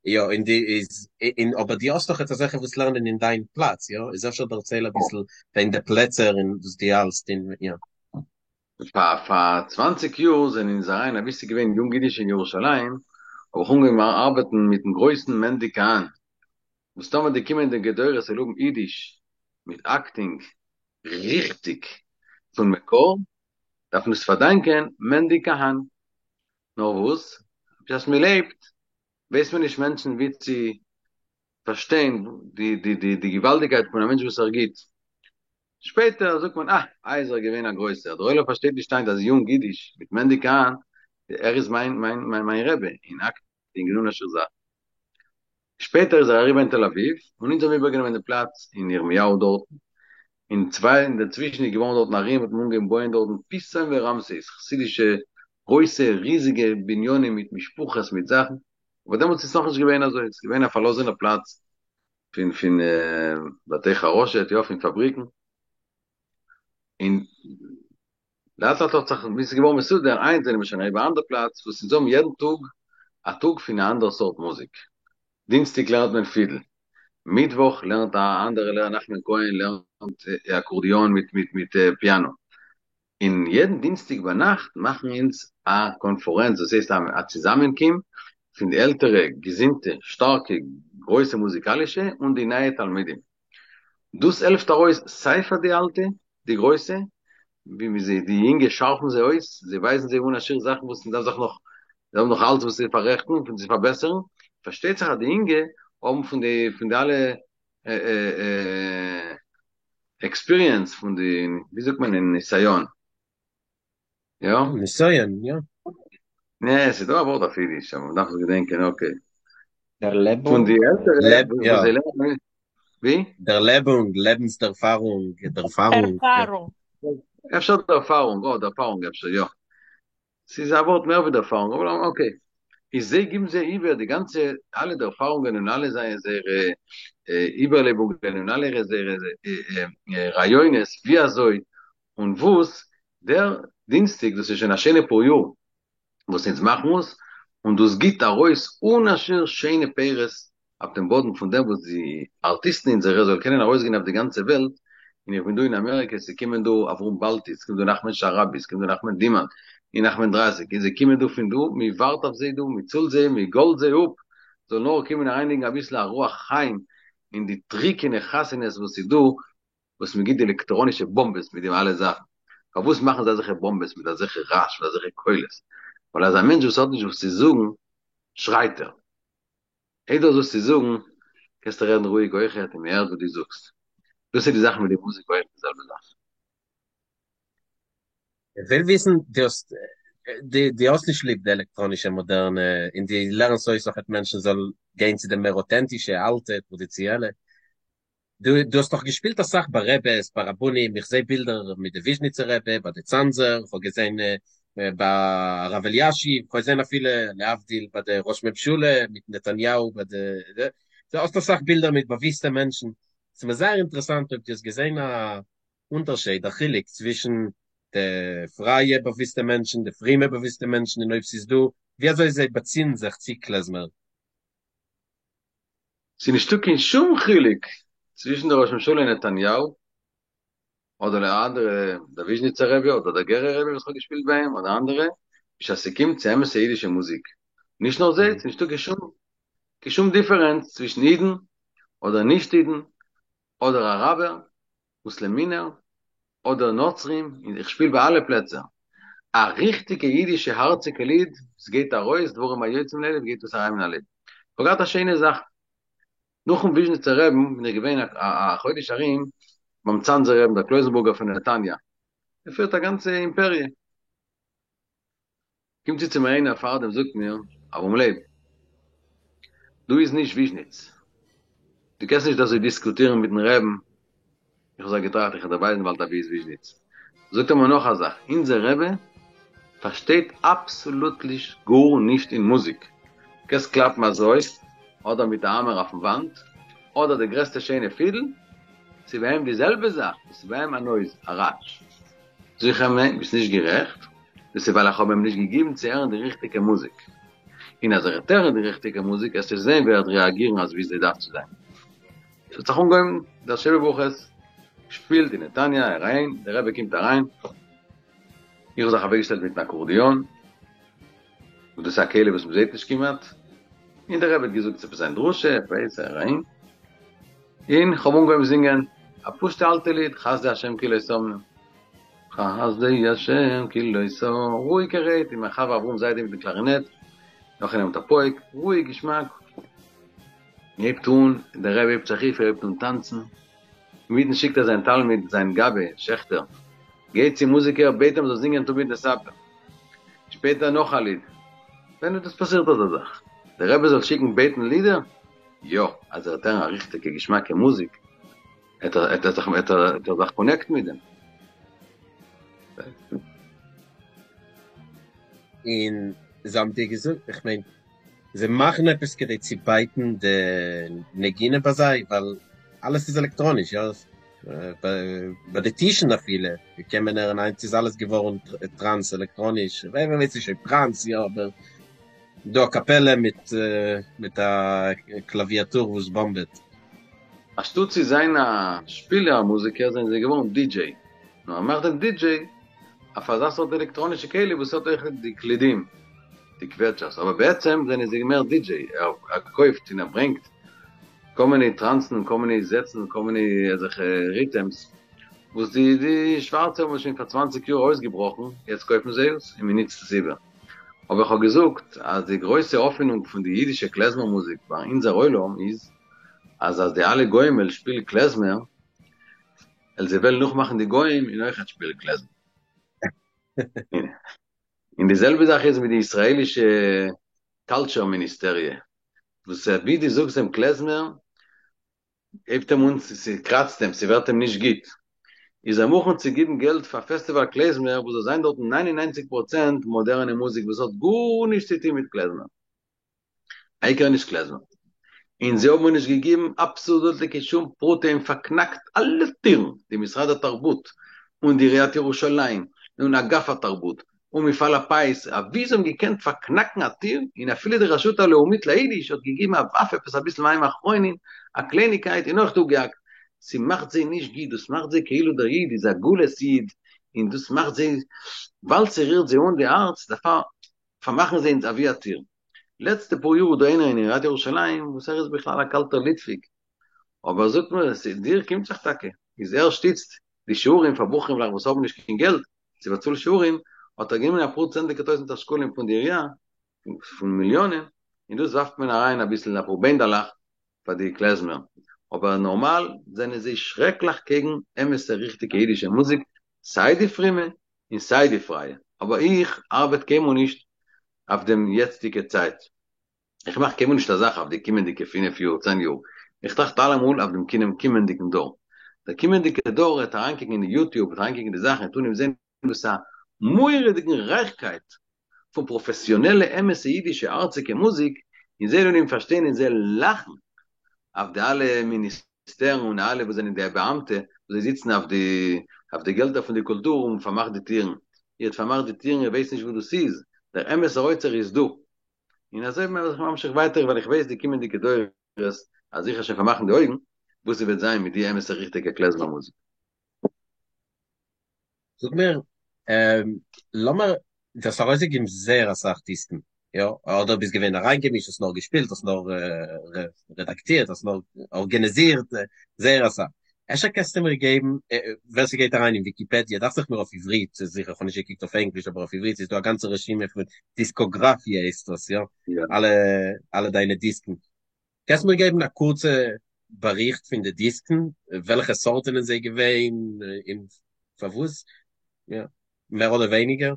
יא, און די איז, און אבער דו האסט דאך יעצט אזעלכע וואס לערנען אין דיין פלאץ, יא? איז אפשר דערצייל אביסל וועגן די פלעצער און וואס דו האלסט און יא. פאר פאר צוואנציג יאר זענען אונז אריין אבי ס'איז געווען יונג אידיש אין ירושלים, האב איך אנגעהויבן ארבעטן מיטן גרויסן מענדי קאהאן, וואס טאמער די קומענדיגע דורות זאל האבן אידיש מיט אקטינג ריכטיג פון מקור, דארף מען עס פארדאנקען מענדי קאהאן. נאר וואס, בשעת מען לעבט ווייסט מען נישט מענטשן ווי צו פארשטיין די די די די געוואלדיגקייט פון א מענטש וואס ער גיט. שפעטער זאגט מען אה, איי איז ער געווען א גרויסער, דער עולם פארשטייט נישט היינט אז יונג אידיש מיט מענדי קאהאן, ער איז מיין מיין מיין מיין רבי אין אקטינג און אן א שיעור זאכן. שפעטער איז ער אריבער אין תל אביב, און אונז האבן איבערגענומען די פלאץ אין ירמיהו דארטן, אין צוויי אינדערצווישן איז געווארן דארטן ארום האט מען אנגעהויבן בויען דארטן פיתום ורעמסס, חסידישע גרויסע ריזיגע בנינים מיט משפחות מיט זאכן, אבער דעמאלטס איז נאכנישט געווען אזוי, עס איז געווען א פארלאזענער פלאץ פון פון בתי חרושת, יא פון פאבריקן, און לאט לאט האט זיך, ווי ס'איז געווארן מסודר, היינט זענען מיר שוין אריבער א אנדער פלאץ, וואס אונז האבן יעדן טאג א טאג פון א אנדערע סארט מוזיק. דינסטאג לערנט מען פידל, מיטוואך לערנט א אנדערע לערער נחמן כהן לערנט אקורדיאן מיט מיט מיט פיאנא. און יעדן דינסטאג ביינאכט מאכן אונז א קאנפארענץ, דאס הייסט א צוזאמענקום פון די עלטערע געזונטע שטארקע גרויסע מוזיקאלישע און די נייע תלמידים. דאס העלפט ארויס סיי פאר די אלטע, די גרויסע, ווי מען זעט די יונגע שארפן זיי אויס, זיי ווייזן זיי אן א שיעור זאכן וואס מען דארף זיך נאך, זיי האבן נאך אלץ וואס צו פאררעכטן און צו פארבעסערן, פארשטייט זיך אז די יונגע האבן פון די פון די אלע עקספיריענס פון די, ווי זאגט מען אין ניסיון? יא? ניסיון, יא. נע, ס'איז דא א ווארט אויף אידיש, אבער מ'דארף עס געדענקען, אקעי. דערלעבונג? פון די עלטערע וואס זיי לערנען, ווי? דערלעבונג, לעבנס-דערפארונג, דערפארונג. ערפארונג. אפשר דערפארונג, אה, דערפארונג אפשר, יא. ס'איז א ווארט מער ווי דערפארונג, אבער אקעי. איז זיי גיבן זיי איבער די גאנצע אלע ערפארונגען און אלע זייערע איבערלעבונגען און אלע זייערע רעיונות ווי אזוי און וואס, דער דינסטאג דאס איז שוין א שיינע פאר יאר וואס אונז מאכן עס, און דאס גיבט ארויס אן א שיעור שיינע פירות אויף דעם באדן פון דעם וואס די ארטיסטן אונזערע זאל קענען ארויסגיין אויף די גאנצע וועלט, און איך בין דא אין אמעריקע, ס'קומען דא אברהם באלטי, ס'קומט דא נחמן שרעבי, ס'קומט דא נחמן דימאנט, און נחמן דרייסיג, און זיי קומען דא פון דא, מען ווארט אויף זיי דא, מען צאלט זיי, מען גאלט זיי אפ, זאל נאר קומען אריינלייגן אביסל א רוח חיים אין די טריקענע חתונות וואס איז דא, וואס מען גיבט די עלעקטראנישע באמבעס מיט די אלע זאכן, פארוואס מאכן זיי אזעלכע באמבעס מיט אזעלכע רעש מיט אזעלכע קולות? ווייל אז א מענטש וואס האט נישט וואס צו זאגן שרייט ער. אויב דו האסט וואס צו זאגן קענסטו רעדן רואיג אויכעט און מען הערט וואס דו זאגסט. דאס איז די זאך מיט די מוזיק אויך די זעלבע זאך. איך וויל וויסן, דו האסט דו האסט נישט ליב די עלעקטראנישע מאדערנע און דו לערנסט אויס אויכעט מענטשן זאל גיין צו די מער אוטענטישע אלטע טראדיציעלע. דו דו האסט דאך געשפילט אסאך ביי רעבעס, ביי רבנים, איך זעה בילדער מיט די וויזשניצער רבי, ביי די צאנזער, איך האב געזען ביי הרב אלישיב, איך האב געזען אפילו להבדיל ביי די ראש ממשלה מיט נתניהו ביי די, דו האסט אסאך בילדער מיט באוויסטע מענטשן, ס'איז מיר זייער אינטערעסאנט אויב דו האסט געזען א אונטערשייד, א חילוק צווישן די פרייע באוויסטע מענטשן, די פרומע באוויסטע מענטשן, און אויב ס'איז דא, ווי אזוי זיי באציען זיך צו קלעזמער. ס'איז נישטא קיין שום חילוק צווישן דער ראש ממשלה נתניהו, אדער די אנדערע, דער וויזשניצער רבי, אדער דער גערער רבי וואס כ'האב געשפילט ביי אים, אדער אנדערע, בשעת ס'קומט צו אמת'ע אידישע מוזיק. נישט נאר זיי, ס'איז נישטא קיין שום קיין שום דיפערענץ צווישן אידן אדער נישט אידן, אדער אראבער, מוסלעמינער, אדער נוצרים, און איך שפיל ביי אלע פלעצער. א ריכטיגע אידישע הארציגע ליד, ס'גייט ארויס דברים היוצאים מן הלב גייט עס אריין אין א לב. כ'האב געהאט א שיינע זאך. נאכן וויזשניצער רעבן בין איך געווען א חודש ארום ביים צאנזער רעבן דער קלויזענבורגער פון נתניה. ער פירט א גאנצע אימפעריע. קומט צו צו מיר איינער פארדעם זאגט מיר, אברהם לייב, דא איז נישט וויזשניץ, דו קענסט נישט אזוי דיסקוטירן מיטן רעבן, איך האב זיך געטראכט איך וועל דיר ווייזן באלד אוואו איז וויזשניץ, זאגט ער מיר נאך א זאך, אונזער רבי פארשטייט אבסאלוטלי גארנישט אין מוזיק, קענסט קלאפן אזוי, אדער מיט א האמער אויפן וואנט, אדער די גרעסטע שיינע פידל, ס'איז ביי אים די זעלבע זאך, עס איז ביי אים א נויז, א רעש. זאג איך אים ניין, ביסט נישט גערעכט, דאס איז ווייל איך האב אים נישט געגעבן צו הערן די ריכטיגע מוזיק, און אז ער וועט הערן די ריכטיגע מוזיק עסטו זען ווי ער וועט רעאגירן אזוי ווי עס דארף צו זיין. עס האט זיך אנגעהויבן דער שבע ברכות, געשפילט אין נתניה, אריין, דער רבי קומט אריין, איך האב זיך אוועקגעשטעלט מיטן אקארדיאן, וואס דאס איז א כלי וואס מען זעט נישט כמעט, און דער רבי האט געזאגט עפעס זיין דרשה, עפעס אריין, און כ'האב אנגעהויבן זינגען א פשוטע אלטע ליד, חסדי השם כי לא תמנו, חסדי השם כי לא תמנו, רואיגערהייט, און מיין חבר אברהם זיידי מיטן קלארינעט, נאך איינער מיט א פויק, רואיג, געשמאק, מ'הייבט אן, דער רבי הייבט זיך אויף, ער הייבט אן טאנצן, אינמיטן שיקט ער זיין תלמיד, זיין גבאי, שעכטער, גיי צום מוזיקער, בעט אים זאל זינגען תמיד נספר. שפעטער נאך א ליד. ווען האט דאס פאסירט אזא זאך? דער רבי זאל שיקן בעטן לידער? יא, אז ער וועט הערן א ריכטיגע געשמאקע מוזיק, עט ער זיך עט ער זיך קאנעקטן מיט דעם. און זיי האבן דיר געזאגט, איך מיין, זיי מאכן עפעס כדי צו בייטן די נגינה ביי זיי, ווייל אלעס איז עלעקטראניש, יא? ביי די טישן אפילו קען מען הערן היינט איז אלעס געווארן טראנס עלעקטראניש, ווער ווייסט נישט אויב טראנס יא אבער דא א קאפעלע מיט מיט א קלאוויאטור וואס באמבעט. אנשטאט צו זיין א שפילער א מוזיקער זענען זיי געווארן די דזשעי, נאר ער מאכט דעם די דזשעי אויף אזא סארט עלעקטראנישע כלי וואס האט אויך די קלידים, די קוועטשערס, אבער בעצם זענען זיי מער די דזשעי, ער קויפט און ער ברענגט כל מיני טראנסן און כל מיני זעצן און כל מיני אזעלכע ריטעמס וואס די די שווארצע האבן שוין פאר צוואנציג יאר אויסגעבראכן, יעצט קויפן זיי עס און מען נוצט עס איבער. אבער איך האב געזאגט אז די גרויסע האפענונג פון די אידישע קלעזמער מוזיק ביי אונזער עולם איז אז אז די אלע גוים וועלן שפילן קלעזמער, וועלן זיי וועלן נאכמאכן די גוים און אויכעט שפילן קלעזמער. און די זעלבע זאך איז מיט די ישראלישע קאלטשער מיניסטעריע, וואס ווי דו זאגסט דעם קלעזמער, הייבט אים אן, ס'קראצט אים, ס'ווערט אים נישט גוט, איז ער מוכן צו גיבן געלט פאר פעסטיוואל קלעזמער וואס זאל זיין דארטן ניין און ניינציג פראצענט מאדערענע מוזיק וואס האט גארנישט צו טון מיט קלעזמער. העיקר נישט קלעזמער. און זיי האבן מיר נישט געגעבן אבסאלוטלי קיין שום פרוטה און פארקנאקט אלע טירן, די משרד התרבות און די עיריית ירושלים און אגף התרבות און מפעל הפיס, אבי זיי האבן געקענט פארקנאקן א טיר, און אפילו די רשות הלאומית ליידיש האט געגעבן א ווארף עפעס אביסל מים אחרונים, א קלייניגקייט און אויך אפגעהאקט. ס'מאכט זיי נישט גוט, דאס מאכט זיי כאילו דער איד איז א גלות איד, און דאס מאכט זיי, ווייל ס'רירט זיי אן די הארץ, דערפאר פארמאכן זיי אונז אבי א טיר. לעצטע פאר יאר איז דא איינער אין עיריית ירושלים וואס ער איז בכלל א קאלטער ליטוויק, אבער ער זאגט מיר עס דיר קומט זיך טאקע, איז ער שטיצט די שיעורים פאר בחורים'לעך וואס האבן נישט קיין געלט צו באצאלן שיעורים, האט ער גענומען אפאר צענדליגע טויזענטער שקלים פון די עירייה, פון מיליאנען, און דאס ווארפט מען אריין אביסל אפאר בענדעלעך פאר די קלעזמער, אבער נארמאל זענען זיי שרעקליך קעגן אמת'ע ריכטיגע אידישע מוזיק, סיי די פרומע און סיי די פרייע, אבער איך ארבעט קיינמאל נישט אויף דעם יעצטיגע צייט, איך מאך קיינמאל נישט א זאך אויף די קומענדיגע פינף יאר צען יאר, איך טראכט אלעמאל אויף דעם קומענדיגן דור, דער קומענדיגע דור וועט אריינקוקן אין די יוטיוב, וועט אריינקוקן אין די זאכן, וועט אנהייבן זען וואס א מורא'דיגן רייכקייט פון פראפעסיאנעלע אמת'ע אידישע הארציגע מוזיק, און זיי וועלן אנהייבן פארשטיין און זיי לאכן אויף די אלע מיניסטערן און אלע וואס זענען די באאמטע וואס זיי זיצן אויף די אויף די געלטער פון די קולטור און פארמאכט די טירן, איר האט פארמאכט די טירן איר ווייסט נישט וואס דאס איז, דער אמת'ער אוצר איז דא. און אזוי בין איך ממשיך ווייטער ווייל איך ווייס די קומענדיגע דורות אז איך וועל שוין פארמאכן די אויגן וואס ס'וועט זיין מיט די אמת'ע ריכטיגע קלעזמער מוזיק. זאג מיר, לאמיר, דו האסט ארויסגעגעבן זייער אסאך דיסקן, יא? אדער ביסט געווען אריינגעמישט, האסט נאר געשפילט, האסט נאר רעדאקטירט, האסט נאר ארגענעזירט, זייער אסאך. אפשר קענסטו מיר געבן, ווער ס'גייט אריין אין וויקיפעדיע, דאכט זיך מיר אויף עברית, ס'איז זיכער, כ'האב נישט געקוקט אויף ענגליש, אבער אויף עברית איז דא א גאנצע רשימה פון דיסקאגראפיע הייסט דאס, יא? אלע אלע דיינע דיסקן. קענסט מיר געבן א קורצע באריכט פון די דיסקן, וועלכע סארט זענען זיי געווען און פארוואס, יא, מער אדער ווייניגער?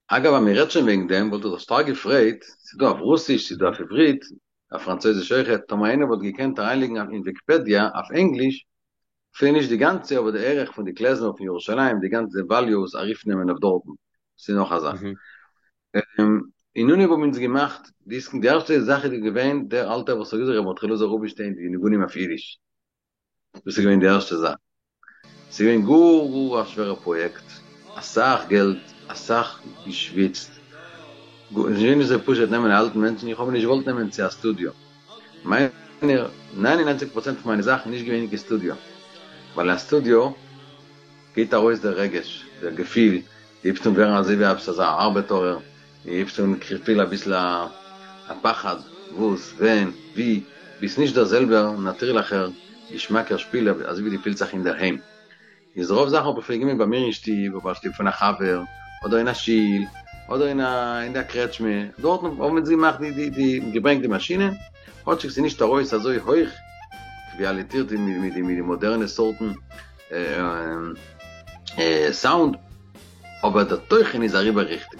אגב אז מען רעדט שוין וועגן דעם וואלט איך זיך שטארק געפרייט, ס'איז דא אויף רוסיש, ס'איז דא אויף עברית, אויף פראנצויזיש אויכעט, טאמער איינער וואלט געקענט אריינלייגן אין וויקיפעדיע אויף ענגליש, אפילו נישט די גאנצע אבער די ערך פון די קלעזמער פון ירושלים, די גאנצע וואליוס ארויפנעמען אויף דארטן, ס'איז נאך א זאך. אין אנהויב האבן אונז געמאכט דיסקן, די ערשטע זאך איז געווען דער אלטער וואס האט געזאגט ר' מרדכי אלעזר רובינשטיין די ניגונים אויף אידיש, דאס איז געווען די ערשטע זאך, ס'איז געווען גאר גאר א שווערע פראיעקט, אסאך געלט, אסאך געשוויצט, ס'איז נישט געווען אזוי פשוט נעמען א אלטן מענטשן, איך האב אים נישט געוואלט נעמען צו א סטודיאו, מיינע ניין און ניינציג פראצענט פון מיינע זאכן איז נישט געווען אין קיין סטודיאו, ווייל אין א סטודיאו גייט ארויס דער רגש, דער געפיל, דו הייבסט אן ווערן אזוי ווי עפעס אזא ארבעטארער, דו הייבסט אן פילן אביסל א פחד, וואס, ווען, ווי, ביסט נישט דער זעלבער נאטירליכער געשמאקער שפילער אזוי ווי דו פילסט זיך אינדערהיים. איז רוב זאכן האב איך פריער געמאכט ביי מיר אין שטוב, אדער שטוב פון א חבר, אדער אין א שול, אדער אין א אין א קרעטשמע, דארטן האבן אונז געמאכט די די די געברענגט די מאשינען, כאטשיג ס'איז נישט ארויס אזוי הויך קוואליטירט ווי מיט די מאדערנע סארטן סאונד, אבער דער תוכן איז אריבער ריכטיג.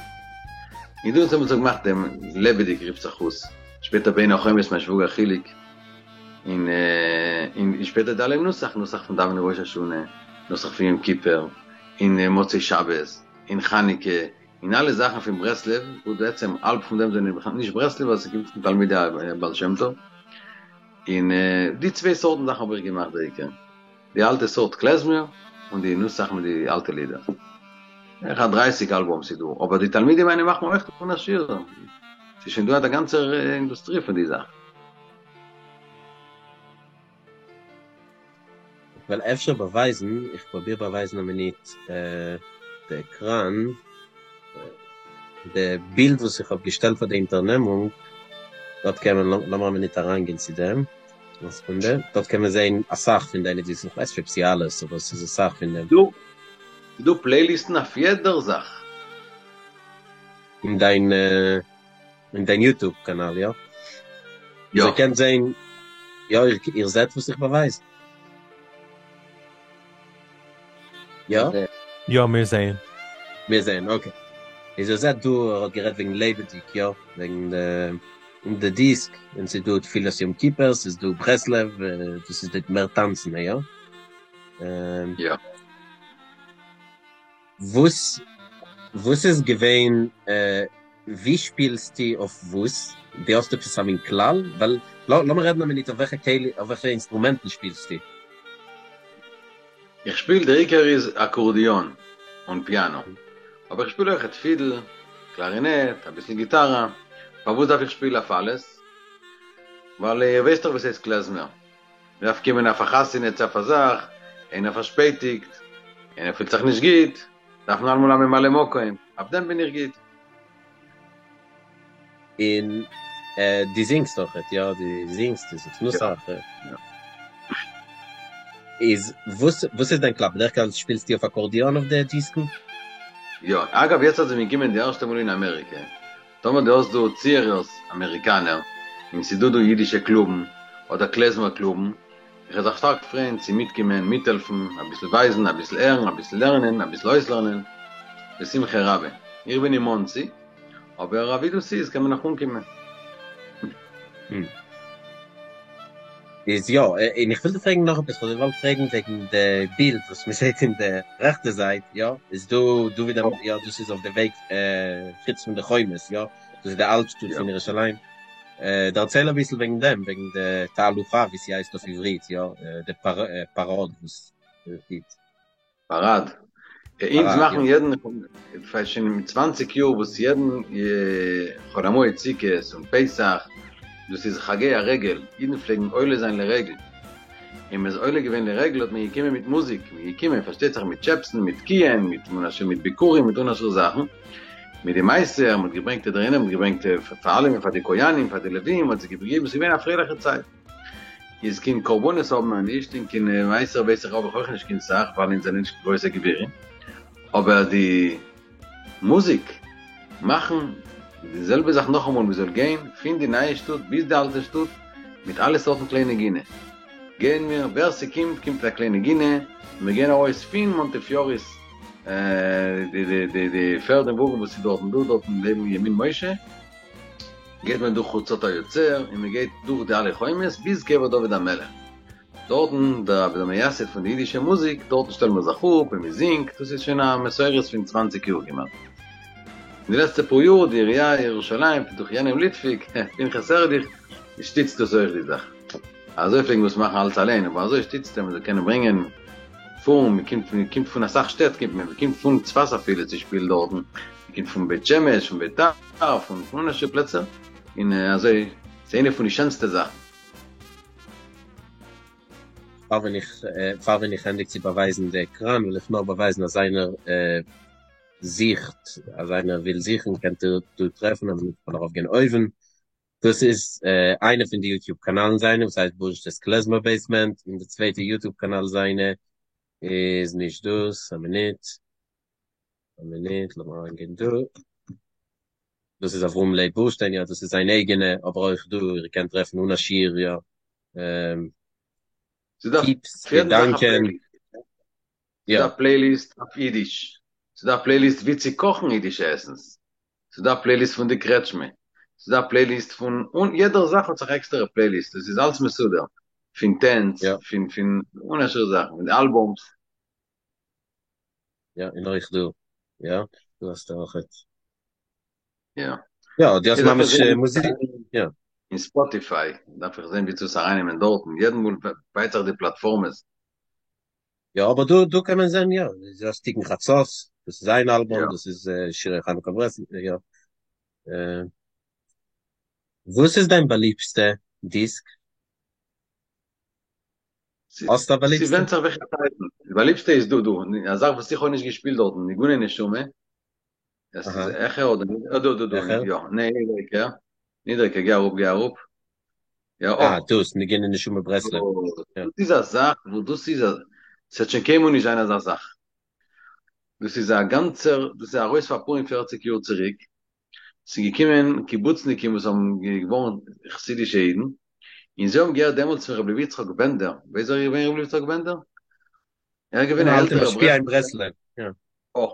און דאס האבן אונז געמאכט דעם לעבעדיג רופט זיך אויס, שפעטער בין החומות מיין שוואגער חיליק, און און שפעטער די אלע נוסח, נוסח פון דאווענען ראש השנה, נוסח פון יום כיפור, און מוצאי שבת, און חנוכה, און אלע זאכן פון ברסלב, וואס בעצם האלב פון דעם זענען בכלל נישט ברסלב ווייל ס'קומט פון תלמידי הבעל שם טוב, און די צוויי סארטן זאכן האב איך געמאכט דער עיקר, די אלטע סארט קלעזמער און די נוסח מיט די אלטע לידער. בערך א דרייסיג אלבומס איז דא, אבער די תלמידים מיינע מאכן אויך אן א שיעור, ס'איז שוין דא א גאנצער אינדוסטרי פון די זאך. איך וועל אפשר באווייזן, איך פרוביר באווייזן א מינוט די עקראן, די בילד וואס איך האב געשטעלט פאר די אונטערנעמונג, דארט קען מען, לאמיר א מינוט אריינגיין צו דעם, א סעקונדע, דארט קען מען זען אסאך פון דיינע דיסקן, איך ווייס נישט אויב ס'איז אלעס, אבער ס'איז אסאך פון דעם. דא, ס'דא פלעיליסטן אויף יעדער זאך. אין דיין. אין דיין יוטוב קאנאל, יא? יא. איר קענט זען, יא, איר זעט וואס איך באווייז? יא? יא, מיר זעען. מיר זעען, אקעי. איז איר זעט דא, ער האט גערעדט וועגן לעבעדיג, יא? וועגן די דיסק, און ס'איז דא תפילת יום כיפור, ס'איז דא ברסלב, דאס איז די מער טאנצן, יא? יא. וואס וואס איז געווען ווי שפילסטו אויף וואס? דו האסט עפעס א מין כלל? ווייל לאמיר רעדן א מינוט אויף וועלכע כלי אויף וועלכע אינסטרומענטן שפילסטו? איך שפיל דער עיקר איז אקארדיאן און פיאנא, אבער איך שפיל אויכעט פידל, קלארינעט, אביסל גיטארע, פארוואס דארף איך שפילן אויף אלעס? ווייל איר ווייסט דאך וואס הייסט קלעזמער, מען דארף קומען אויף א חתונה צו אויף א זאך, איינער פארשפעטיגט, איינער פילט זיך נישט גוט, דארף מען אלעמאל א ממלא מקום, אויף דעם בין איך גוט. און דו זינגסט אויכעט, יא? דו זינגסט, דו זאגסט נוסח. איז וואס וואס איז דיין כלל? בדרך כלל שפילסטו אויף אקארדיאן אויף די דיסקן? יא, אגב יעצט אז איך בין געקומען די ערשטע מאל אין אמעריקע, טאמער דו האסט דא צוהערערס אמעריקאנער, און ס'איז דא דא אידישע קלובן, אדער קלעזמער קלובן, איך וועל זיך שטארק פרייען צו מיטקומען, מיטהעלפן, אביסל ווייזן, אביסל הערן, אביסל לערנען, אביסל אויסלערנען, בשמחה רבה. איך בין אין מאנסי, אבער אווי דאס איז קען מען נאך אנקומען. איז יא, און איך וויל דיר פרעגן נאך עפעס, כ'האב געוואלט פרעגן וועגן די בילד וואס מען זעט אין די רעכטע זייט, יא, איז דא דוד המ, יא, דאס איז אויף די וועג חוץ פון די חומות, יא, דאס איז די אלטשטאט פון ירושלים, דערצייל אביסל וועגן דעם, וועגן די תהלוכה ווי ס'הייסט אויף עברית, יא, די פאראד וואס גיט. פאראד. אונז מאכן יעדן, פאר שוין צוואנציג יאר וואס יעדן חול המועד סוכות און פסח, דאס איז חגי הרגל, אידן פלעגן עולה זיין לרגל, און מ'איז עולה געווען לרגל האט מען געקומען מיט מוזיק, מ'איז געקומען פארשטייט זיך מיט טשעפסן, מיט קיען, מיט אן א שיעור מיט ביכורים, מיט אן א שיעור זאכן, מיט די מעשר, מ'האט געברענגט דערינען, מ'האט געברענגט פאר אלעמען, פאר די כהנים, פאר די לווים, מ'האט זיי געגעבן, ס'איז געווען א פרייליכע צייט. איז קיין קרבנות האבן מיר נישט און קיין מעשר ווייס איך האב איך אויך נישט קיין סאך ווייל אונז זענען נישט גרויסע גבירים, אבער די מוזיק מאכן די זעלבע זאך נאכאמאל מען זאל גיין פון די נייע שטאט ביז די אלטע שטאט מיט אלע סארטן כלי נגינה גייען מיר ווער ס'קומט קומט מיט א כלי נגינה און מיר גייען ארויס פון מאנטעפיורי'ס די די די די פערד און וואגן וואס איז דארטן דא דארטן לעבן ימין משה. גייט מען דורך חוצות היוצר און מען גייט דורך די אלע חומות ביז קבר דוד המלך, דארטן דער רבי דער מייסד פון די אידישע מוזיק, דארטן שטעלן מיר זיך אפ און מען זינגט, דאס איז שוין א מסורת פון צוואנציג יאר כמעט. אין די לעצטע פאר יאר די עירייה ירושלים דורך יענעם ליטוויק, פנחס ערליך, שטיצט דאס אויך די זאך. אזוי פלעגן מיר עס מאכן אלץ אליין, אבער אזוי שטיצט ער מען זאל קענען ברענגען פארן, מען קומט מען קומט פון אסאך שטעט קומט מען, מען קומט פון צפת אפילו צו שפילן דארטן, מען קומט פון בית שמש, פון ביתר, פון פון אן א שיעור פלעצער, און אזוי, ס'איז איינע פון די שענסטע זאכן. פאר ווען איך פאר ווען איך ענדיג צו באווייזן די עקראן וויל איך נאר באווייזן אז איינער זוכט אז איינער וויל זוכן קענט איר דא טרעפן אז מ'קען ארויפגיין אויבן דאס איז איינע פון די יוטיוב קאנאלן זיינע וואס הייסט בורשטינ'ס קלעזמער בעיסמענט, און די צווייטע יוטיוב קאנאל זיינע איז נישט דאס, א מינוט, א מינוט, לאמיר אריינגיין דא, דאס איז אברהם לייב בורשטיין, יא דאס איז זיין אייגענע, אבער אויך דא איר קענט טרעפן אן א שיעור יא, טיפס, געדאנקען. ס'איז דא א פלעיליסט אויף אידיש, ס'איז דא א פלעיליסט ווי צו קאכן אידישע עסנס, ס'איז דא א פלעיליסט פון די קרעטשמע, ס'איז דא א פלעיליסט פון, און יעדער זאך האט זיך עקסטערע פלעיליסט, עס איז אלץ מסודר, פון טענץ, פון פון אן א שיעור זאכן, פון די אלבומס. יא, און אויך דא, יא, דא האסטו אויכעט. יא. יא, דו האסט ממש מוזיק, יא. אין ספאטיפיי, דארף איך זען ווי צו עס ארייננעמען דארטן, יעדן מאל בייט זיך די פלאטפארמעס. יא אבער דא דא קען מען זען יא, דו האסט תיקון חצות, דאס איז איין אלבום, דאס איז שירי חנוכה ברסלב, יא. וואס איז דיין באליבסטע דיסק? האסט א באליבסטע? ס'ווענדט זיך וועלכע צייטן, די באליבסטע איז דא דא, א זאך וואס איך האב נישט געשפילט דארטן, ניגוני נשמה, עס איז העכער אדער נידעריגער? דא דא דא, יא, ניין נידעריגער, נידעריגער, גיי אראפ גיי אראפ, יא אה, דאס, ניגוני נשמה ברסלב. דאס איז א זאך וואס דאס איז א, ס'וועט שוין קיינמאל נישט זיין אזא זאך. דאס איז א גאנצער, דאס איז ארויס פאר פאר און פערציג יאר צוריק, ס'איז געקומען קיבוצניקים וואס האבן געווארן חסידישע אידן, און זיי האבן געהערט דעמאלטס פון רבי לוי יצחק בענדער, ווייסט ווער איז געווען רבי לוי יצחק בענדער? ער איז געווען א עלטערער ברסלב'ער. ער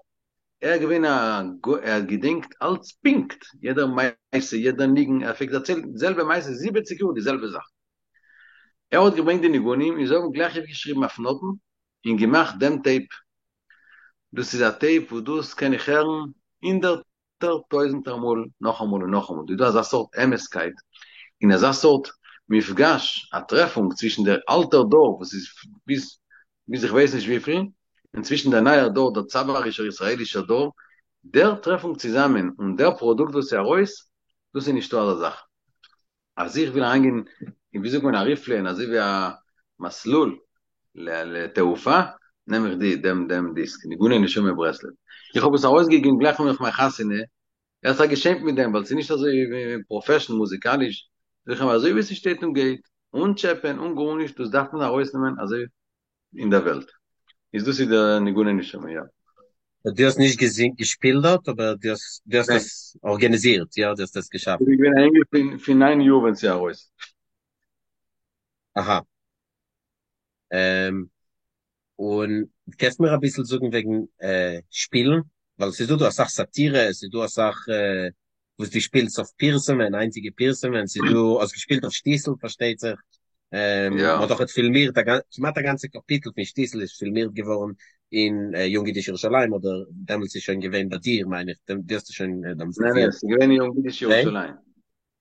איז געווען א גאון, ער האט געדענקט אלץ פונקט, יעדער מעשה, יעדער ניגון, ער פלעגט דערציילן די זעלבע מעשה זיבעציג יאר די זעלבע זאך. ער האט געברענגט די ניגונים און זיי האבן גלייך אויפגעשריבן אויף נאטן און געמאכט דעם טעיפ. דאס איז א טעיפ וואס דאס קען איך הערן הונדערטער. הונדערטער טויזנטער מאל נאכאמאל און נאכאמאל, דא איז דא אזא סארט אמת'קייט און אזא סארט מפגש, א טרעפונג צווישן דער אלטער דור וואס איז ביז ביז איך ווייס נישט וויפיל, און צווישן דער נייער דור, דער צברישער ישראלישער דור, דער טרעפונג צוזאמען און דער פראדוקט וואס איז ארויס, דאס איז נישטא אזא זאך. אז איך וויל אריינגיין אין ווי זאגט מען אריפליען אזוי ווי א מסלול לתעופה, נעם איך די דעם דעם דיסק, ניגוני נשמה ברסלב. איך האב עס ארויסגעגעבן גלייך נאך מיין חתונה, ער האט זיך געשעמט מיט דעם ווייל ס'איז נישט אזוי פראפעשן מוזיקאליש, זאג איך אים אזוי ווי ס'שטייט און גייט, אן טשעפען אן גארנישט, דאס דארף מען ארויסנעמען אזוי אין דער וועלט. איז דאס איז די ניגוני נשמה, יא. דו האסט נישט געשפילט דארט אבער דו האסט דו האסט עס ארגאניזירט, יא? דו האסט עס געשאפן. איך בין געווען א אינגל פון פון ניין יאר ווען ס'איז ארויס. אהא. און קענסט מיר אביסל זאגן וועגן שפילן? ווייל ס'איז דא דא אסאך סאטירע, ס'איז דא אסאך וואס דו שפילסט אויף פירסומען, היינטיגע פירסומען, ס'איז דא, האסט געשפילט אויף שטיסל פארשטייט זיך, מ'האט דאך פילמירט, כמעט א גאנצע קאפיטל פון שטיסל איז פילמירט געווארן אין יונג אידיש ירושלים, אדער דעמאלטס איז שוין געווען ביי דיר מיין איך, דו האסט עס שוין דעמאלטס געפירט. ניין ניין, ס'איז געווען אין יונג אידיש ירושלים.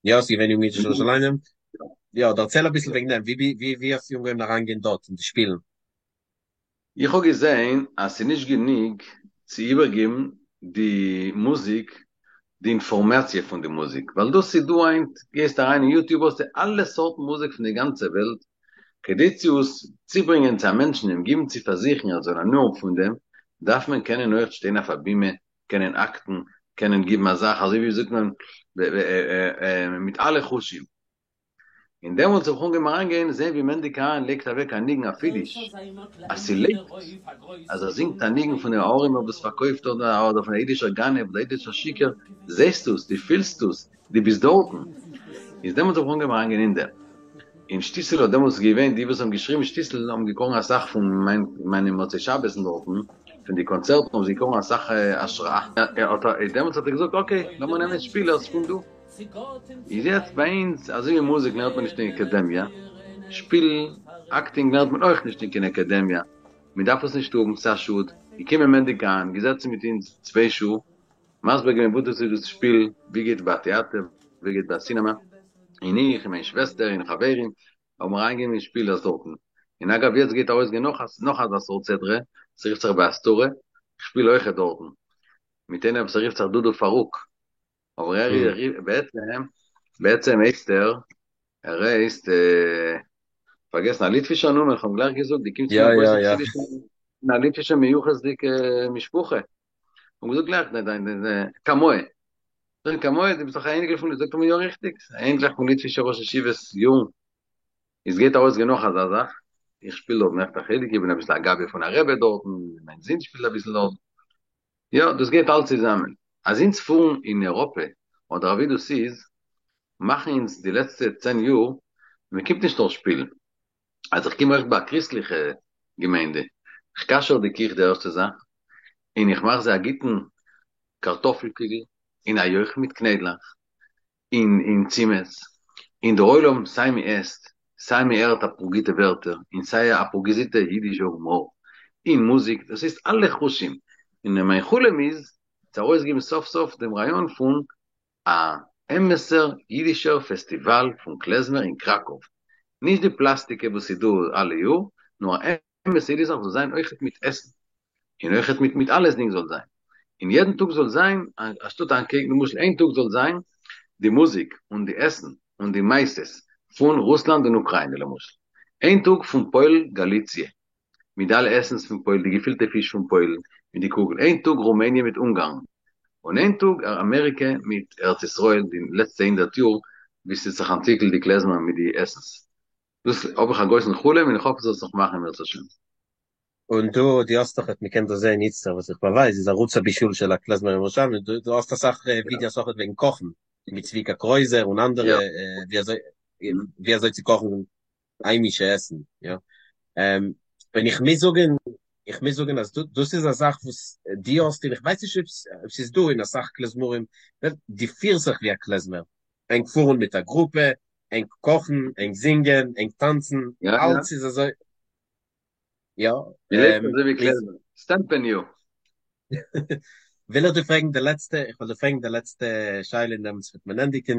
יא, ס'איז געווען יונג אידיש ירושלים. יא, דערצייל אביסל וועגן דעם, ווי ווי האסטו אנגעהויבן אריינגיין דארט אין די שפילן? איך האב געזען אז ס'איז נישט גענוג צו איבערגעבן די מוזיק, די אינפארמאציע פון די מוזיק, ווייל דאס איז דא היינט, גייסט אריין אין יוטיוב האסטו אלע סארטן מוזיק פון די גאנצע וועלט, כדי צו עס צוברענגען צו א מענטשן אים גיבן צו פארזוכן ער זאל הנאה האבן פון דעם, דארף מען קענען אויכט שטיין אויף א בימה, קענען אקטן, קענען גיבן א זאך, אזוי ווי זאגט מען מיט אלע חושים. און דעמאלטס האב איך אנגעהויבן אריינגיין זעהן ווי מענדי קאהן לייגט אוועק א ניגון אויף אידיש, אז ס'לעבט, אז ער זינגט א ניגון פון א ארימער וואס פארקויפט אדער אדער פון א אידישער גנב אדער אידישער שיכור, זעהסט עס, דו פילסט עס, דו ביסט דארטן. איז דעמאלטס האב איך אנגעהויבן אריינגיין אין דעם. און שטיסל האט דעמאלטס געווען, די וואס האבן געשריבן שטיסל האבן געקראגן אסאך פון מיין מיינע מוצאי שבת'ן דארטן, פון די קאנצערטן האבן זיי געקראגן אסאך השראה. האט ער, דעמאלטס האט ער געזאגט אקעי, לאמיר נעמען שפילערס פון דא. איז יעצט ביי אונז אזוי ווי מוזיק לערנט מען נישט אין אקעדעמיע, שפילן, אקטינג לערנט מען אויך נישט אין קיין אקעדעמיע, מען דארף עס נישט האבן, ס'איז א שאד, געקומען מענדי קאהן, געזעצן מיט אונז צוויי שעה, מסביר געווען וואס דאס איז דאס שפיל, ווי גייט ביי א טעאטער, ווי גייט ביי א סינעמא, און איך און מיין שוועסטער און חברים האבן אריינגענומען שפילערס דארטן, און אגב יעצט גייט ארויסגיין נאך נאך אזא סארט סדרה, ס'רופט זיך בהסתרה, כ'שפיל אויכעט דארטן, מיט איינער וואס רופט זיך דודו פארוק. אבער ער איז בעצם, בעצם הייסט ער, ער הייסט, פארגעסן א ליטווישער נאמען, כ'האב גלייך געזאגט, דו קומסט פון א גרויסע חסידישע, פון א ליטווישע מיוחס'דיגע משפחה, כ'האב געזאגט גלייך, דיין דיין דיין כמוה, זאג כמוה, דו ביסט דאך א אייניקל פון, זאגט ער מיר יא ריכטיג, אייניקלעך פון ליטווישע ראש ישיבות יארן, איז גייט ארויס גיין נאך אזא זאך, איך שפיל דארטן עכט א חלק, איך בין אביסל א גבאי פון א רבי דארטן, מיין זון שפילט אביסל דארטן. יא, דאס גייט אלץ צוזאמען. אז אונז פארן אין אירופע אדער אווי דאס איז, מאכן אונז די לעצטע צען יאר, מען קומט נישט נאר שפילן. אז איך קום אויך ביי א קריסטליכע געמיינדע, איך כשר די קיך די ערשטע זאך, און איך מאך זיי א גוטן קארטאפל קוגל און א יויך מיט קניידלעך, און און צימעס, און דער עולם סיי מען עסט, סיי מען הערט אפאר גוטע ווערטער, און סיי אפאר געזונטע אידישע הומאר, און מוזיק, דאס הייסט אלע חושים, און מיין חלום איז צו ארויסגעבן סוף סוף דעם רעיון פון א אמת'ער אידישער פעסטיוואל פון קלעזמער אין קראקוב, נישט די פלאסטיקע וואס איז דא אלע יאר, נאר א אמת'ע אידישע זאך זאל זיין אויכעט מיט עסן, און אויכעט מיט מיט אלעס דינג זאל זיין, און יעדן טאג זאל זיין אנשטאט אנטקעגן למשל איין טאג זאל זיין די מוזיק און די עסן און די מעשות פון רוסלאנד און אוקריינע למשל, איין טאג פון פוילן גאליציע מיט די אלע עסנס פון פוילן די געפילטע פיש פון פוילן מיט די קוגל, איין טאג רומעניע מיט אונגארן, און איין טאג אמעריקע מיט ארץ ישראל די לעצטע הונדערט יאר ווי ס'האט זיך אנטוויקלט די קלעזמער מיט די עסנס. דאס האב איך א גרויסן חלום און איך האף עס זאל זיך מאכן אם ירצה השם. און דא, דו האסט דאך, מען קען דאס זען איצטער וואס איך באווייז, איז ערוץ הבישול של הכלעזמער ירושלמי, דו דו האסט אסאך ווידיאס אויכעט וועגן קאכן, מיט צביקה קרויזער און אנדערע, ווי אזוי ווי אזוי צו קאכן היימישע עסן, יא. און איך מוז זאגן, איך מוז זאגן אז דאס איז א זאך וואס דו האסט, און איך ווייס נישט אויב ס'איז דא אין אסאך קלעזמארים, דו פירסט זיך ווי א קלעזמער, ענק פארן מיט א גרופע, ענק קאכן, ענק זינגען, ענק טאנצן, אלץ איז אזוי, יא. מ'לעבט אזוי ווי קלעזמער, סטעמפעניו. וויל איך דיר פרעגן די לעצטע, איך וועל דיר פרעגן די לעצטע שאלה און דעמאלטס וועט מען ענדיגן.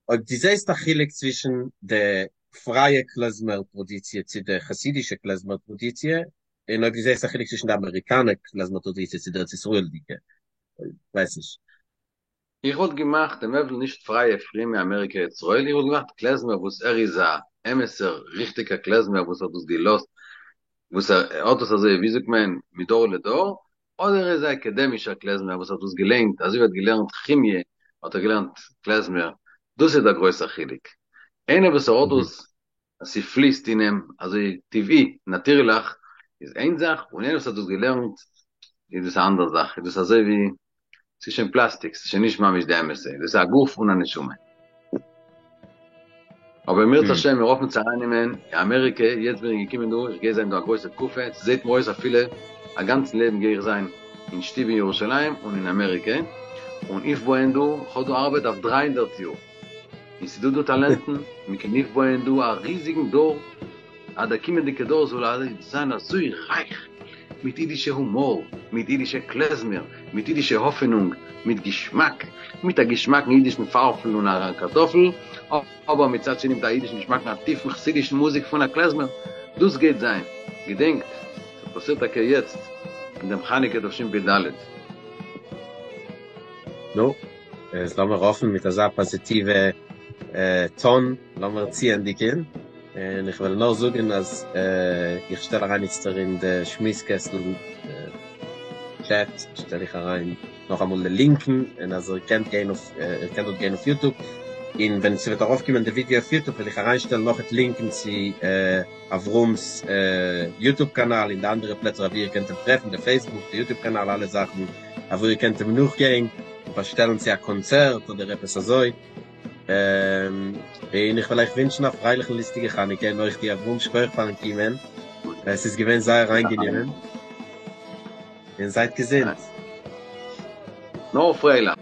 אויב דו זעסט א חילוק צווישן די פרייע קלעזמער טראדיציע צו די חסידישע קלעזמער טראדיציע, און אויב דו זעסט א חילוק צווישן די אמעריקאנע קלעזמער טראדיציע צו די ארץ ישראל'דיגע, ווייס נישט. איך וואלט געמאכט דעם הבדל נישט פרייע פרומע אמעריקע ארץ ישראל, איך וואלט געמאכט קלעזמער וואס ער איז א אמת'ער ריכטיגער קלעזמער וואס האט דאס געלאזט וואס ער האט דאס אזוי ווי זאגט מען מדור לדור, אדער ער איז א אקעדעמישער קלעזמער וואס האט דאס געלערנט אזוי ווי ער האט געלערנט כימיע האט ער געלערנט קלעזמער, דאס איז דער גרויסער חילוק, איינער וואס ער האט דאס אז ס'פליסט אין אים אזוי טבעי, נאטירליך, איז איין זאך, און איינער וואס האט דאס געלערנט איז דאס א אנדערע זאך, איז דאס אזוי ווי, ס'איז שוין פלאסטיק, ס'איז שוין נישט ממש די אמת'ע, דאס איז א גוף אן א נשמה. אבער אם ירצה השם מיר האפן צו ארייננעמען אין אמעריקע, יעצט בין איך געקומען דא, איך גיי זיין דא א גרויסע תקופה, ס'זעט מיר אויס אפילו א גאנצן לעבן גיי איך זיין אין שטוב אין ירושלים און אין אמעריקע, און אויפבויען דא, כ'האב דא ארבעט אויף דריי הונדערט יאר. און ס'דא דא טאלענטן, מ'קען אויפבויען דא א ריזיגן דור, אז דער קומענדיגע דור זאל זיין אזוי רייך מיט אידישע הומאר, מיט אידישע קלעזמער, מיט אידישע האפענונג, מיט געשמאק, מיט א געשמאקן אידישן פארפל און א קארטאפל, אבער מצד שני מיט א אידישן געשמאק און א טיפן חסידישן מוזיק פון א קלעזמער. דאס גייט זיין, געדענקט, ס'פאסירט טאקע יעצט אין דעם חנוכה תשפ"ד. נו, איז לאמיר האפן מיט אזא פאזיטיווע טאן לאמיר צוענדיגען, און איך וועל נאר זאגען אז איך שטעל אריין איצטער אין די שמועס קעסטל טשעט שטעל איך אריין נאכאמאל די לינקן, און אז איר קענט גיין אויף איר קענט דארט גיין אויף יוטוב, און ווען ס'וועט ארויפקומען די ווידעא אויף יוטוב וועל איך אריינשטעלן נאכעט לינקן צו אברהם'ס יוטוב קאנאל און די אנדערע פלעצער אוואו איר קענט אים טרעפן, די פעיסבוק, די יוטוב קאנאל, אלע זאכן אוואו איר קענט אים נאכגיין און באשטעלן צו א קאנצערט אדער עפעס אזוי. און איך וועל אייך ווינטשן א פרייליכן ליסטיגע חנוכה און אויך דיר אברהם שכוח פארן קומען, עס איז געווען זייער איינגענומען, און זייט געזונט. נאר פרייליך.